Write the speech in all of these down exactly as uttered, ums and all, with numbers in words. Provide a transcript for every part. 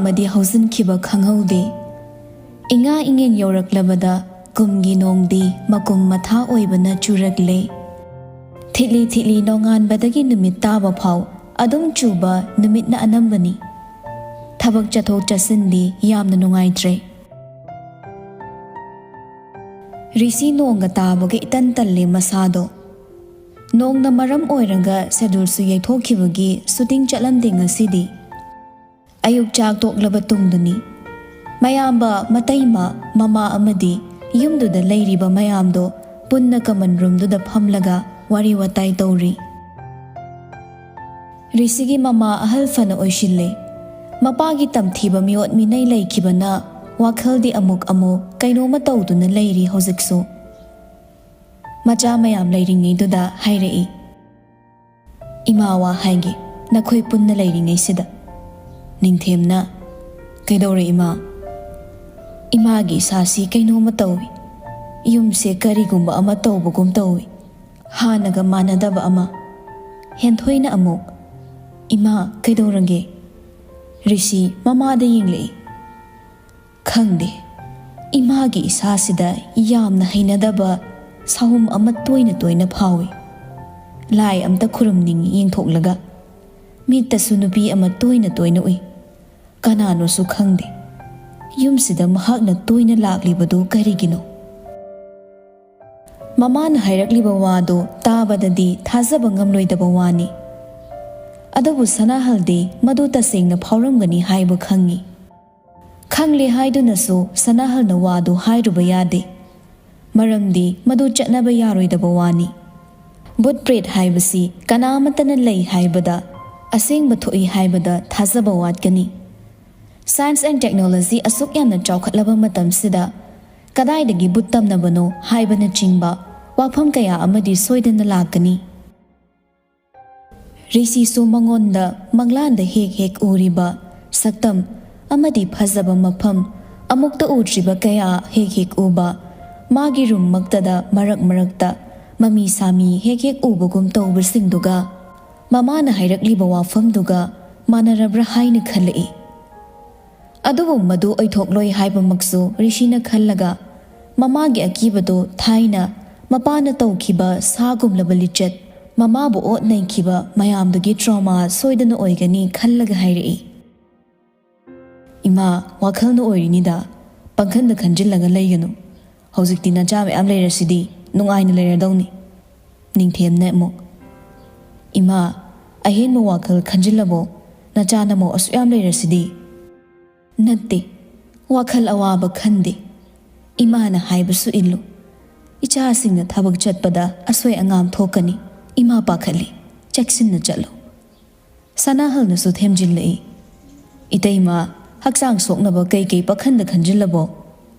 ꯃꯗꯤ ꯍꯧꯖꯤꯟꯈꯤꯕ ꯈꯪꯍꯧꯗꯦ꯫ ꯏꯉꯥ ꯏꯉꯦꯟ ꯌꯧꯔꯛꯂꯕꯗ ꯀꯨꯝꯒꯤ ꯅꯣꯡꯗꯤ ꯃꯀꯨꯝ ꯃꯊꯥ ꯑꯣꯏꯕꯅ ꯆꯨꯔꯛꯂꯦ꯫ ꯊꯤꯠꯂꯤ ꯊꯤꯠꯂꯤ ꯅꯣꯡꯉꯥꯟꯕꯗꯒꯤ ꯅꯨꯃꯤꯠ ꯇꯥꯕ ꯐꯥꯎ ꯑꯗꯨꯝ ꯆꯨꯕ ꯅꯨꯃꯤꯠꯅ ꯑꯅꯝꯕꯅꯤ꯫ ꯊꯕꯛ ꯆꯠꯊꯣꯛ ꯆꯠꯁꯤꯟꯗꯤ ꯌꯥꯝꯅ ꯅꯨꯡꯉꯥꯏꯇ꯭ꯔꯦ꯫ ꯔꯤꯁꯤ ꯅꯣꯡꯒ ꯇꯥꯕꯒ ꯏꯇꯟ ꯇꯜꯂꯦ ꯃꯁꯥꯗꯣ꯫ ꯅꯣꯡꯅ ꯃꯔꯝ ꯑꯣꯏꯔꯒ ꯁꯦꯗꯨꯜꯁꯨ ꯌꯩꯊꯣꯛꯈꯤꯕꯒꯤ ꯁꯨꯇꯤꯡ ꯆꯠꯂꯝꯗꯦ ꯉꯁꯤꯗꯤ꯫ ꯑꯌꯨꯛ ꯆꯥꯛ ꯇꯣꯛꯂꯕ ꯇꯨꯡꯗꯅꯤ꯫ ꯃꯌꯥꯝꯕ, ꯃꯇꯩꯃ, ꯃꯃꯥ ꯑꯃꯗꯤ ꯌꯨꯝꯗꯨꯗ ꯂꯩꯔꯤꯕ ꯃꯌꯥꯝꯗꯣ ꯄꯨꯟꯅ ꯀꯃꯟ ꯔꯨꯝꯗꯨꯗ ꯐꯝꯂꯒ ꯋꯥꯔꯤ ꯋꯥꯇꯥꯏ ꯇꯧꯔꯤ꯫ ꯔꯤꯁꯤꯒꯤ ꯃꯃꯥ ꯑꯍꯜ ꯐꯅ ꯑꯣꯏꯁꯤꯜꯂꯦ꯫ ꯃꯄꯥꯒꯤ ꯇꯝꯊꯤꯕ ꯃꯤꯑꯣꯠ ꯃꯤꯅꯩ ꯂꯩꯈꯤꯕꯅ ꯋꯥꯈꯜꯗꯤ ꯑꯃꯨꯛ ꯑꯃꯨꯛ ꯀꯩꯅꯣꯝꯃ ꯇꯧꯗꯨꯅ ꯂꯩꯔꯤ ꯍꯧꯖꯤꯛꯁꯨ꯫ ꯃꯆꯥ ꯃꯌꯥꯝ ꯂꯩꯔꯤꯉꯩꯗꯨꯗ ꯍꯥꯏꯔꯛꯏ, "ꯏꯃꯥ ꯋꯥ ꯍꯥꯏꯒꯦ, ꯅꯈꯣꯏ ꯄꯨꯟꯅ ꯂꯩꯔꯤꯉꯩꯁꯤꯗ꯫" ꯅꯤꯡꯊꯦꯝꯅ, "ꯀꯩꯗꯧꯔꯦ ꯏꯃꯥ?" "ꯏꯃꯥꯒꯤ ꯏꯁꯥꯁꯤ ꯀꯩꯅꯣꯝꯃ ꯇꯧꯏ꯫ ꯌꯨꯝꯁꯦ ꯀꯔꯤꯒꯨꯝꯕ ꯑꯃ ꯇꯧꯕꯒꯨꯝ ꯇꯧꯏ꯫ ꯍꯥꯟꯅꯒ ꯃꯥꯟꯅꯗꯕ ꯑꯃ꯫" ꯍꯦꯟꯊꯣꯏꯅ ꯑꯃꯨꯛ, "ꯏꯃꯥ, ꯀꯩꯗꯧꯔꯒꯦ?" ꯔꯤꯁꯤ ꯃꯃꯥꯗ ꯌꯦꯡꯂꯛꯏ꯫ "ꯈꯪꯗꯦ, ꯏꯃꯥꯒꯤ ꯏꯁꯥꯁꯤꯗ ꯌꯥꯝꯅ ꯍꯩꯅꯗꯕ ꯁꯥꯍꯨꯝ ꯑꯃ ꯇꯣꯏꯅ ꯇꯣꯏꯅ ꯐꯥꯎꯏ꯫ ꯂꯥꯏ ꯑꯝꯇ ꯈꯨꯔꯨꯝꯅꯤꯡꯏ ꯌꯦꯡꯊꯣꯛꯂꯒ꯫ ꯃꯤꯠꯇꯁꯨ ꯅꯨꯄꯤ ꯑꯃ ꯇꯣꯏꯅ ꯇꯣꯏꯅ ꯎꯏ꯫ ꯀꯅꯥꯅꯣꯁꯨ ꯈꯪꯗꯦ꯫ ꯌꯨꯝꯁꯤꯗ ꯃꯍꯥꯛꯅ ꯇꯣꯏꯅ ꯂꯥꯛꯂꯤꯕꯗꯨ ꯀꯔꯤꯒꯤꯅꯣ?" ꯃꯃꯥꯅ ꯍꯥꯏꯔꯛꯂꯤꯕ ꯋꯥꯗꯨ ꯇꯥꯕꯗꯗꯤ ꯊꯥꯖꯕ ꯉꯝꯂꯣꯏꯗꯕ ꯋꯥꯅꯤ꯫ ꯑꯗꯨꯕꯨ ꯁꯅꯥꯍꯜꯗꯤ ꯃꯗꯨ ꯇꯁꯦꯡꯅ ꯐꯥꯎꯔꯝꯒꯅꯤ ꯍꯥꯏꯕ ꯈꯪꯏ꯫ ꯈꯪꯂꯦ ꯍꯥꯏꯗꯨꯅꯁꯨ ꯁꯅꯥꯍꯜꯅ ꯋꯥꯗꯨ ꯍꯥꯏꯔꯨꯕ ꯌꯥꯗꯦ꯫ ꯃꯔꯝꯗꯤ ꯃꯗꯨ ꯆꯠꯅꯕ ꯌꯥꯔꯣꯏꯗꯕ ꯋꯥꯅꯤ꯫ ꯚꯨꯠ ꯄ꯭ꯔꯦꯠ ꯍꯥꯏꯕꯁꯤ ꯀꯅꯥ ꯑꯃꯠꯇꯅ ꯂꯩ ꯍꯥꯏꯕꯗ, ꯑꯁꯦꯡꯕ ꯊꯣꯛꯏ ꯍꯥꯏꯕꯗ ꯊꯥꯖꯕ ꯋꯥꯠꯀꯅꯤ꯫ Science and technology ꯑꯁꯨꯛ ꯌꯥꯝꯅ ꯆꯥꯎꯈꯠꯂꯕ ꯃꯇꯝꯁꯤꯗ ꯀꯗꯥꯏꯗꯒꯤ ꯚꯨꯠ ꯇꯝꯅꯕꯅꯣ ꯍꯥꯏꯕꯅꯆꯤꯡꯕ ꯋꯥꯐꯝ ꯀꯌꯥ ꯑꯃꯗꯤ ꯁꯣꯏꯗꯅ ꯂꯥꯛꯀꯅꯤ꯫ ꯔꯤꯁꯤꯁꯨ ꯃꯉꯣꯟꯗ ꯃꯪꯂꯥꯟꯗ ꯍꯦꯛ ꯍꯦꯛ ꯎꯔꯤꯕ ꯁꯛꯇꯝ ꯑꯃꯗꯤ ꯐꯖꯕ ꯃꯐꯝ, ꯑꯃꯨꯛꯇ ꯎꯗ꯭ꯔꯤꯕ ꯀꯌꯥ ꯍꯦꯛ ꯍꯦꯛ ꯎꯕ, ꯃꯥꯒꯤ ꯔꯨꯝꯃꯛꯇꯗ ꯃꯔꯛ ꯃꯔꯛꯇ ꯃꯃꯤ ꯁꯥꯃꯤ ꯍꯦꯛ ꯍꯦꯛ ꯎꯕꯒꯨꯝ ꯇꯧꯕꯁꯤꯡꯗꯨꯒ ꯃꯃꯥꯅ ꯍꯥꯏꯔꯛꯂꯤꯕ ꯋꯥꯐꯝꯗꯨꯒ ꯃꯥꯟꯅꯔꯕ꯭ꯔꯥ ꯍꯥꯏꯅ ꯈꯜꯂꯛꯏ꯫ ꯑꯗꯨꯕꯨ ꯃꯗꯨ ꯑꯣꯏꯊꯣꯛꯂꯣꯏ ꯍꯥꯏꯕꯃꯛꯁꯨ ꯔꯤꯁꯤꯅ ꯈꯜꯂꯒ, ꯃꯃꯥꯒꯤ ꯑꯀꯤꯕꯗꯨ ꯊꯥꯏꯅ ꯃꯄꯥꯅ ꯇꯧꯈꯤꯕ ꯁꯥꯒꯨꯝꯂꯕ ꯂꯤꯆꯠ, ꯃꯃꯥꯕꯨ ꯑꯣꯠ ꯅꯩꯈꯤꯕ ꯃꯌꯥꯝꯗꯨꯒꯤ trauma ꯁꯣꯏꯗꯅ ꯑꯣꯏꯒꯅꯤ ꯈꯜꯂꯒ ꯍꯥꯏꯔꯛꯏ꯫ "ꯏꯃꯥ, ꯋꯥꯈꯜꯅ ꯑꯣꯏꯔꯤꯅꯤꯗ, ꯄꯪꯈꯟꯗ ꯈꯟꯖꯤꯜꯂꯒ ꯂꯩꯒꯅꯨ꯫ ꯍꯧꯖꯤꯛꯇꯤ ꯅꯆꯥ ꯃꯌꯥꯝ ꯂꯩꯔꯁꯤꯗꯤ, ꯅꯨꯡꯉꯥꯏꯅ ꯂꯩꯔꯗꯧꯅꯤ꯫" ꯅꯤꯡꯊꯦꯝꯅ ꯑꯃꯨꯛ, "ꯏꯃꯥ, ꯑꯍꯦꯟꯕ ꯋꯥꯈꯜ ꯈꯟꯖꯤꯜꯂꯕꯣ? ꯅꯆꯥꯅꯃꯧ ꯑꯁꯨꯛ ꯌꯥꯝ ꯂꯩꯔꯁꯤꯗꯤ?" "ꯅꯠꯇꯦ, ꯋꯥꯈꯜ ꯑꯋꯥꯕ ꯈꯟꯗꯦ꯫ ꯏꯃꯥꯅ ꯍꯥꯏꯕꯁꯨ ꯏꯜꯂꯨ꯫ ꯏꯆꯥꯁꯤꯡꯅ ꯊꯕꯛ ꯆꯠꯄꯗ ꯑꯁꯣꯏ ꯑꯉꯥꯝ ꯊꯣꯛꯀꯅꯤ꯫ ꯏꯃꯥ ꯄꯥꯈꯠꯂꯤ꯫ ꯆꯦꯛꯁꯤꯟꯅ ꯆꯠꯂꯨ꯫" ꯁꯅꯥꯍꯜꯅꯁꯨ ꯊꯦꯝꯖꯤꯜꯂꯛꯏ꯫ "ꯏꯇꯩꯃ, ꯍꯛꯆꯥꯡ ꯁꯣꯛꯅꯕ ꯀꯩꯀꯩ ꯄꯥꯈꯟꯗ ꯈꯟꯖꯤꯜꯂꯕꯣ?"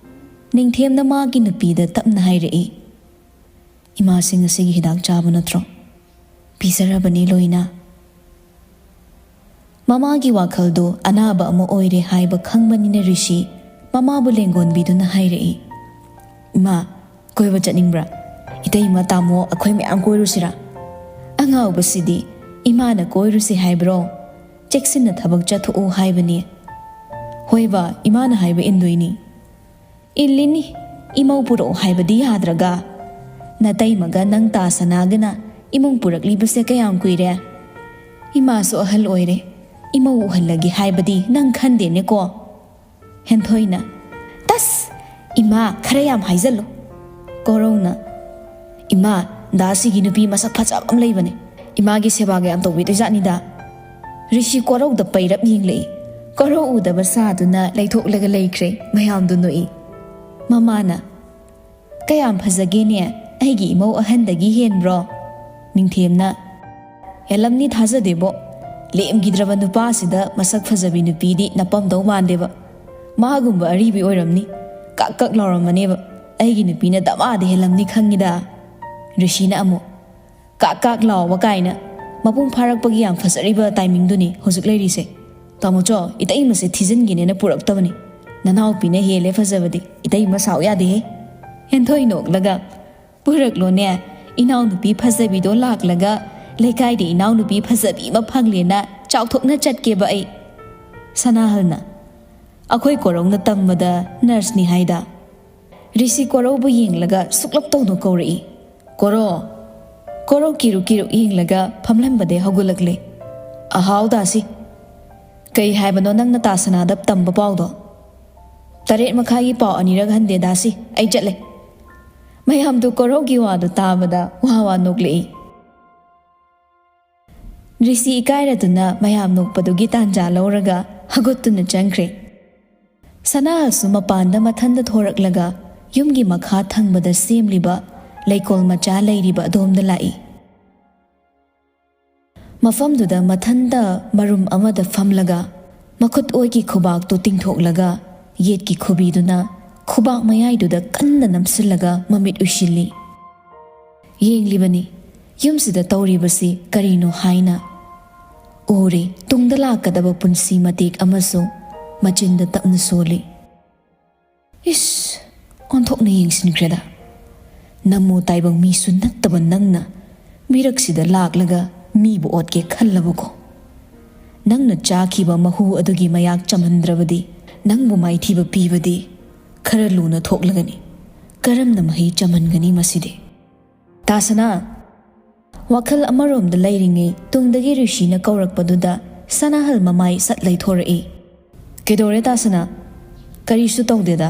ꯅꯤꯡꯊꯦꯝꯅ ꯃꯥꯒꯤ ꯅꯨꯄꯤꯗ ꯇꯞꯅ ꯍꯥꯏꯔꯛꯏ꯫ "ꯏꯃꯥꯁꯤ ꯉꯁꯤꯒꯤ ꯍꯤꯗꯥꯛ ꯆꯥꯕ ꯅꯠꯇ꯭ꯔꯣ?" "ꯄꯤꯖꯔꯕꯅꯤ ꯂꯣꯏꯅ꯫" ꯃꯃꯥꯒꯤ ꯋꯥꯈꯜꯗꯨ ꯑꯅꯥꯕ ꯑꯃ ꯑꯣꯏꯔꯦ ꯍꯥꯏꯕ ꯈꯪꯕꯅꯤꯅ ꯔꯤꯁꯤ ꯃꯃꯥꯕꯨ ꯂꯦꯡꯒꯣꯟꯕꯤꯗꯨꯅ ꯍꯥꯏꯔꯛꯏ, "ꯏꯃꯥ, ꯀꯣꯏꯕ ꯆꯠꯅꯤꯡꯕ꯭ꯔꯥ? ꯏꯇꯩꯃ, ꯇꯥꯃꯣ, ꯑꯩꯈꯣꯏ ꯃꯌꯥꯝ ꯀꯣꯏꯔꯨꯁꯤꯔꯥ?" "ꯑꯉꯥꯎꯕꯁꯤꯗꯤ, ꯏꯃꯥꯅ ꯀꯣꯏꯔꯨꯁꯤ ꯍꯥꯏꯕ꯭ꯔꯣ? ꯆꯦꯛꯁꯤꯟꯅ ꯊꯕꯛ ꯆꯠꯊꯣꯛꯎ ꯍꯥꯏꯕꯅꯤ꯫" "ꯍꯣꯏꯕ, ꯏꯃꯥꯅ ꯍꯥꯏꯕ ꯏꯟꯗꯣꯏꯅꯤ꯫" "ꯏꯜꯂꯤꯅꯤ, ꯏꯃꯧ ꯄꯨꯔꯛꯑꯣ ꯍꯥꯏꯕꯗꯤ ꯌꯥꯗ꯭ꯔꯒ? ꯅꯇꯩꯃꯒ ꯅꯪ ꯇꯥ ꯁꯅꯥꯒꯅ ꯏꯃꯨꯡ ꯄꯨꯔꯛꯂꯤꯕꯁꯦ ꯀꯌꯥꯝ ꯀꯨꯏꯔꯦ? ꯏꯃꯥꯁꯨ ꯑꯍꯜ ꯑꯣꯏꯔꯦ, ꯏꯃꯧ ꯎꯍꯜꯂꯒꯦ ꯍꯥꯏꯕꯗꯤ ꯅꯪ ꯈꯟꯗꯦꯅꯦꯀꯣ?" ꯍꯦꯟꯊꯣꯏꯅ, "ꯇꯁ! ꯏꯃꯥ, ꯈꯔ ꯌꯥꯝ ꯍꯥꯏꯖꯜꯂꯨ꯫" ꯀꯣꯔꯧꯅ, "ꯏꯃꯥ, ꯗꯥꯁꯤꯒꯤ ꯅꯨꯄꯤ ꯃꯁꯛ ꯐꯖꯕ ꯑꯃ ꯂꯩꯕꯅꯦ꯫ ꯏꯃꯥꯒꯤ ꯁꯦꯕꯥꯒ ꯌꯥꯝ ꯇꯧꯕꯤꯗꯣꯏꯖꯥꯠꯅꯤꯗ꯫" ꯔꯤꯁꯤ ꯀꯣꯔꯧꯗ ꯄꯩꯔꯞ ꯌꯦꯡꯂꯛꯏ꯫ ꯀꯣꯔꯧ ꯎꯗꯕ ꯁꯥꯗꯨꯅ ꯂꯩꯊꯣꯛꯂꯒ ꯂꯩꯈ꯭ꯔꯦ꯫ ꯃꯌꯥꯝꯗꯨ ꯅꯣꯛꯏ꯫ ꯃꯃꯥꯅ, "ꯀꯌꯥꯝ ꯐꯖꯒꯦꯅꯦ? ꯑꯩꯒꯤ ꯏꯃꯧ ꯑꯍꯟꯗꯒꯤ ꯍꯦꯟꯕ꯭ꯔꯣ?" ꯅꯤꯡꯊꯦꯝꯅ, "ꯍꯦꯜꯂꯝꯅꯤ ꯊꯥꯖꯗꯦꯕꯣ꯫ ꯂꯦꯝꯈꯤꯗ꯭ꯔꯕ ꯅꯨꯄꯥꯁꯤꯗ ꯃꯁꯛ ꯐꯖꯕꯤ ꯅꯨꯄꯤꯗꯤ ꯅꯄꯝꯗꯧ ꯃꯥꯟꯗꯦꯕ꯫ ꯃꯥꯒꯨꯝꯕ ꯑꯔꯤꯕꯤ ꯑꯣꯏꯔꯝꯅꯤ꯫ ꯀꯛ ꯀꯛ ꯂꯥꯎꯔꯝꯃꯅꯦꯕ꯫ ꯑꯩꯒꯤ ꯅꯨꯄꯤꯅ ꯗꯃꯥꯗ ꯍꯦꯜꯂꯝꯅꯤ ꯈꯪꯉꯤꯗ꯫" ꯔꯤꯁꯤꯅ ꯑꯃꯨꯛ, "ꯀꯥꯛ ꯀꯥꯛ ꯂꯥꯎꯕ ꯀꯥꯏꯅ꯫ ꯃꯄꯨꯡ ꯐꯥꯔꯛꯄꯒꯤ ꯌꯥꯝ ꯐꯖꯔꯤꯕ timingꯗꯨꯅꯤ ꯍꯧꯖꯤꯛ ꯂꯩꯔꯤꯁꯦ꯫ ꯇꯥꯃꯣꯆꯧ, ꯏꯇꯩꯃꯁꯦ ꯊꯤꯖꯤꯟꯒꯦꯅꯦꯅ ꯄꯨꯔꯛꯇꯕꯅꯤ꯫ ꯅꯅꯥꯎꯄꯤꯅ ꯍꯦꯜꯂꯦ ꯐꯖꯕꯗꯤ꯫ ꯏꯇꯩꯃ ꯁꯥꯎ ꯌꯥꯗꯦꯍꯦ꯫" ꯍꯦꯟꯊꯣꯏ ꯅꯣꯛꯂꯒ, "ꯄꯨꯔꯛꯂꯣꯅꯦ, ꯏꯅꯥꯎꯅꯨꯄꯤ ꯐꯖꯕꯤꯗꯣ ꯂꯥꯛꯂꯒ ꯂꯩꯀꯥꯏꯗ ꯏꯅꯥꯎꯅꯨꯄꯤ ꯐꯖꯕꯤ ꯑꯃ ꯐꯪꯂꯦꯅ ꯆꯥꯎꯊꯣꯛꯅ ꯆꯠꯀꯦꯕ ꯑꯩ꯫" ꯁꯅꯥꯍꯜꯅ, ꯑꯩꯈꯣꯏ ꯀꯣꯔꯧꯅ ꯇꯝꯕꯗ ꯅꯔꯁꯅꯤ ꯍꯥꯏꯗ꯫ ꯔꯤꯁꯤ ꯀꯣꯔꯧꯕꯨ ꯌꯦꯡꯂꯒ ꯁꯨꯛꯂꯞ ꯇꯧꯅ ꯀꯧꯔꯛꯏ꯫ "ꯀꯣꯔꯧ!" ꯀꯣꯔꯧ ꯀꯤꯔꯨ ꯀꯤꯔꯨ ꯌꯦꯡꯂꯒ ꯐꯝꯂꯝꯕꯗꯩ ꯍꯧꯒꯠꯂꯛꯂꯦ꯫ "ꯑꯍꯥꯎ ꯗꯥꯁꯤ꯫ ꯀꯩ ꯍꯥꯏꯕꯅꯣ ꯅꯪꯅ ꯇꯥ ꯁꯅꯥꯗ ꯇꯝꯕ ꯄꯥꯎꯗꯣ?" "ꯇꯔꯦꯠ ꯃꯈꯥꯏꯒꯤ ꯄꯥꯎ ꯑꯅꯤꯔꯛ ꯍꯟꯗꯦ ꯗꯥꯁꯤ, ꯑꯩ ꯆꯠꯂꯦ꯫" ꯃꯌꯥꯝꯗꯨ ꯀꯣꯔꯧꯒꯤ ꯋꯥꯗꯨ ꯇꯥꯕꯗ ꯋꯥ ꯋꯥ ꯅꯣꯛꯂꯛꯏ꯫ ꯔꯤꯁꯤ ꯏꯀꯥꯏꯔꯗꯨꯅ ꯃꯌꯥꯝ ꯅꯣꯛꯄꯗꯨꯒꯤ ꯇꯥꯟꯖꯥ ꯂꯧꯔꯒ ꯍꯧꯒꯠꯇꯨꯅ ꯆꯪꯈ꯭ꯔꯦ꯫ ꯁꯅꯥꯍꯜꯁꯨ ꯃꯄꯥꯟꯗ ꯃꯊꯟꯗ ꯊꯣꯔꯛꯂꯒ ꯌꯨꯝꯒꯤ ꯃꯈꯥ ꯊꯪꯕꯗ ꯁꯦꯝꯂꯤꯕ ꯂꯩꯀꯣꯜ ꯃꯆꯥ ꯂꯩꯔꯤꯕ ꯑꯗꯣꯝꯗ ꯂꯥꯛꯏ꯫ ꯃꯐꯝꯗꯨꯗ ꯃꯊꯟꯇ ꯃꯔꯨꯝ ꯑꯃꯗ ꯐꯝꯂꯒ ꯃꯈꯨꯠ ꯑꯣꯏꯒꯤ ꯈꯨꯕꯥꯛꯇꯨ ꯇꯤꯡꯊꯣꯛꯂꯒ ꯌꯦꯠꯀꯤ ꯈꯨꯕꯤꯗꯨꯅ ꯈꯨꯕꯥꯛ ꯃꯌꯥꯏꯗꯨꯗ ꯀꯟꯅ ꯅꯝꯁꯤꯜꯂꯒ ꯃꯃꯤꯠ ꯎꯏꯁꯤꯜꯂꯤ꯫ ꯌꯦꯡꯂꯤꯕꯅꯤ, ꯌꯨꯝꯁꯤꯗ ꯇꯧꯔꯤꯕꯁꯤ ꯀꯔꯤꯅꯣ ꯍꯥꯏꯅ꯫ ꯎꯔꯦ, ꯇꯨꯡꯗ ꯂꯥꯛꯀꯗꯕ ꯄꯨꯟꯁꯤ ꯃꯇꯦꯛ ꯑꯃꯁꯨ ꯃꯆꯤꯟꯗ ꯇꯞꯅ ꯁꯣꯜꯂꯤ꯫ ꯏꯁ, ꯑꯣꯟꯊꯣꯛꯅ ꯌꯦꯡꯁꯤꯟꯈ꯭ꯔꯦꯗ꯫ ꯅꯃꯣ ꯇꯥꯏꯕꯪ ꯃꯤꯁꯨ ꯅꯠꯇꯕ ꯅꯪꯅ ꯃꯤꯔꯛꯁꯤꯗ ꯂꯥꯛꯂꯒ ꯃꯤꯕꯨ ꯑꯣꯠꯀꯦ ꯈꯜꯂꯕꯀꯣ? ꯅꯪꯅ ꯆꯥꯈꯤꯕ ꯃꯍꯨ ꯑꯗꯨꯒꯤ ꯃꯌꯥꯛ ꯆꯝꯍꯟꯗ꯭ꯔꯕꯗꯤ, ꯅꯪꯕꯨ ꯃꯥꯏꯊꯤꯕ ꯄꯤꯕꯗꯤ ꯈꯔ ꯂꯨꯅ ꯊꯣꯛꯂꯒꯅꯤ꯫ ꯀꯔꯝꯅ ꯃꯍꯩ ꯆꯝꯍꯟꯒꯅꯤ ꯃꯁꯤꯗꯤ? ꯇꯥꯁꯅꯥ! ꯋꯥꯈꯜ ꯑꯃꯔꯣꯝꯗ ꯂꯩꯔꯤꯉꯩ ꯇꯨꯡꯗꯒꯤ ꯔꯤꯁꯤꯅ ꯀꯧꯔꯛꯄꯗꯨꯗ ꯁꯅꯥꯍꯜ ꯃꯃꯥꯏ ꯁꯠ ꯂꯩꯊꯣꯔꯛꯏ꯫ "ꯀꯩꯗꯧꯔꯦ ꯇꯥꯁꯅꯥ?" "ꯀꯔꯤꯁꯨ ꯇꯧꯗꯦꯗ꯫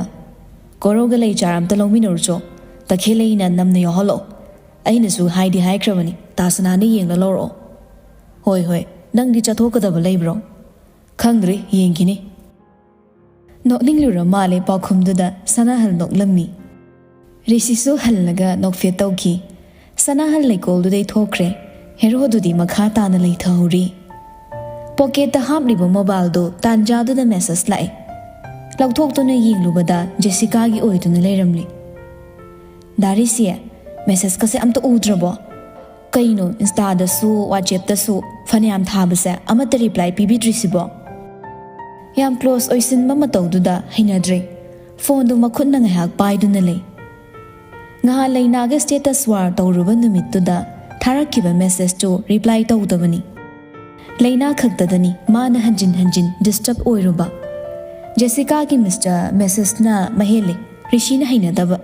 ꯀꯣꯔꯧꯒ ꯂꯩ ꯆꯥꯔ ꯑꯝꯇ ꯂꯧꯃꯤꯟꯅꯔꯨꯆꯣ꯫ ꯇꯈꯦꯜꯂꯩꯅ ꯅꯝꯅ ꯌꯥꯎꯍꯜꯂꯣ꯫ ꯑꯩꯅꯁꯨ ꯍꯥꯏꯗꯤ ꯍꯥꯏꯈ꯭ꯔꯕꯅꯤ, ꯇꯥꯁꯅꯥꯅ ꯌꯦꯡꯂ ꯂꯧꯔꯛꯑꯣ꯫" "ꯍꯣꯏ, ꯍꯣꯏ, ꯅꯪꯗꯤ ꯆꯠꯊꯣꯛꯀꯗꯕ ꯂꯩꯕ꯭ꯔꯣ?" "ꯈꯪꯗ꯭ꯔꯤ, ꯌꯦꯡꯈꯤꯅꯤ꯫" ꯅꯣꯛꯅꯤꯡꯂꯨꯔ ꯃꯥꯜꯂꯦ ꯄꯥꯎꯈꯨꯝꯗꯨꯗ ꯁꯅꯥꯍꯜ ꯅꯣꯛꯂꯝꯃꯤ꯫ ꯔꯤꯁꯤꯁꯨ ꯍꯜꯂꯒ ꯅꯣꯛꯐꯦꯠ ꯇꯧꯈꯤ꯫ ꯁꯅꯥꯍꯜ ꯂꯩꯀꯣꯜꯗꯨꯗꯩ ꯊꯣꯛꯈ꯭ꯔꯦ꯫ ꯍꯦꯔꯣꯗꯨꯗꯤ ꯃꯈꯥ ꯇꯥꯅ ꯂꯩꯊꯍꯧꯔꯤ꯫ ꯄꯣꯀꯦꯠꯇ ꯍꯥꯞꯂꯤꯕ ꯃꯣꯕꯥꯏꯜꯗꯨ ꯇꯥꯟꯖꯥꯗꯨꯗ ꯃꯦꯁꯦꯖ ꯂꯥꯛꯑꯦ꯫ ꯂꯧꯊꯣꯛꯇꯨꯅ ꯌꯦꯡꯂꯨꯕꯗ ꯖꯦꯁꯤꯀꯥꯒꯤ ꯑꯣꯏꯗꯨꯅ ꯂꯩꯔꯝꯂꯦ꯫ "ꯗꯥ ꯔꯤꯁꯤ, ꯃꯦꯁꯦꯖꯀꯁꯦ ꯑꯝꯇ ꯎꯗ꯭ꯔꯕꯣ? ꯀꯩꯅꯣ, ꯏꯟꯁꯇꯥꯗꯁꯨ ꯋꯥꯆꯦꯞꯇꯁꯨ ꯐꯅꯌꯥꯝ ꯊꯥꯕꯁꯦ ꯑꯃꯠꯇ ꯔꯤꯄ꯭ꯂꯥꯏ ꯄꯤꯕꯤꯗ꯭ꯔꯤꯁꯤꯕꯣ?" ꯌꯥꯝ ꯀ꯭ꯂꯣꯁ ꯑꯣꯏꯁꯤꯟꯕ ꯃꯇꯧꯗꯨꯗ ꯍꯩꯅꯗ꯭ꯔꯦ꯫ ꯐꯣꯟꯗꯨ ꯃꯈꯨꯠꯅ ꯉꯥꯏꯍꯥꯛ ꯄꯥꯏꯗꯨꯅ ꯂꯩ꯫ ꯉꯍꯥꯟ ꯂꯩꯅꯥꯒ ꯁ꯭ꯇꯦꯇꯁ ꯋꯥꯔ ꯇꯧꯔꯨꯕ ꯅꯨꯃꯤꯠꯇꯨꯗ ꯊꯥꯔꯛꯈꯤꯕ ꯃꯦꯁꯦꯖꯇꯨ ꯔꯤꯄ꯭ꯂꯥꯏ ꯇꯧꯗꯕꯅꯤ꯫ ꯂꯩꯅꯥ ꯈꯛꯇꯗꯅꯤ ꯃꯥꯅ ꯍꯟꯖꯤꯟ ꯍꯟꯖꯤꯟ ꯗꯤꯁꯇꯔꯕ ꯑꯣꯏꯔꯨꯕ꯫ ꯖꯦꯁꯤꯀꯥꯒꯤ ꯃꯤꯁꯇ ꯃꯦꯁꯦꯖꯅ ꯃꯍꯦꯜꯂꯤ꯫ ꯔꯤꯁꯤꯅ ꯍꯩꯅꯗꯕ꯫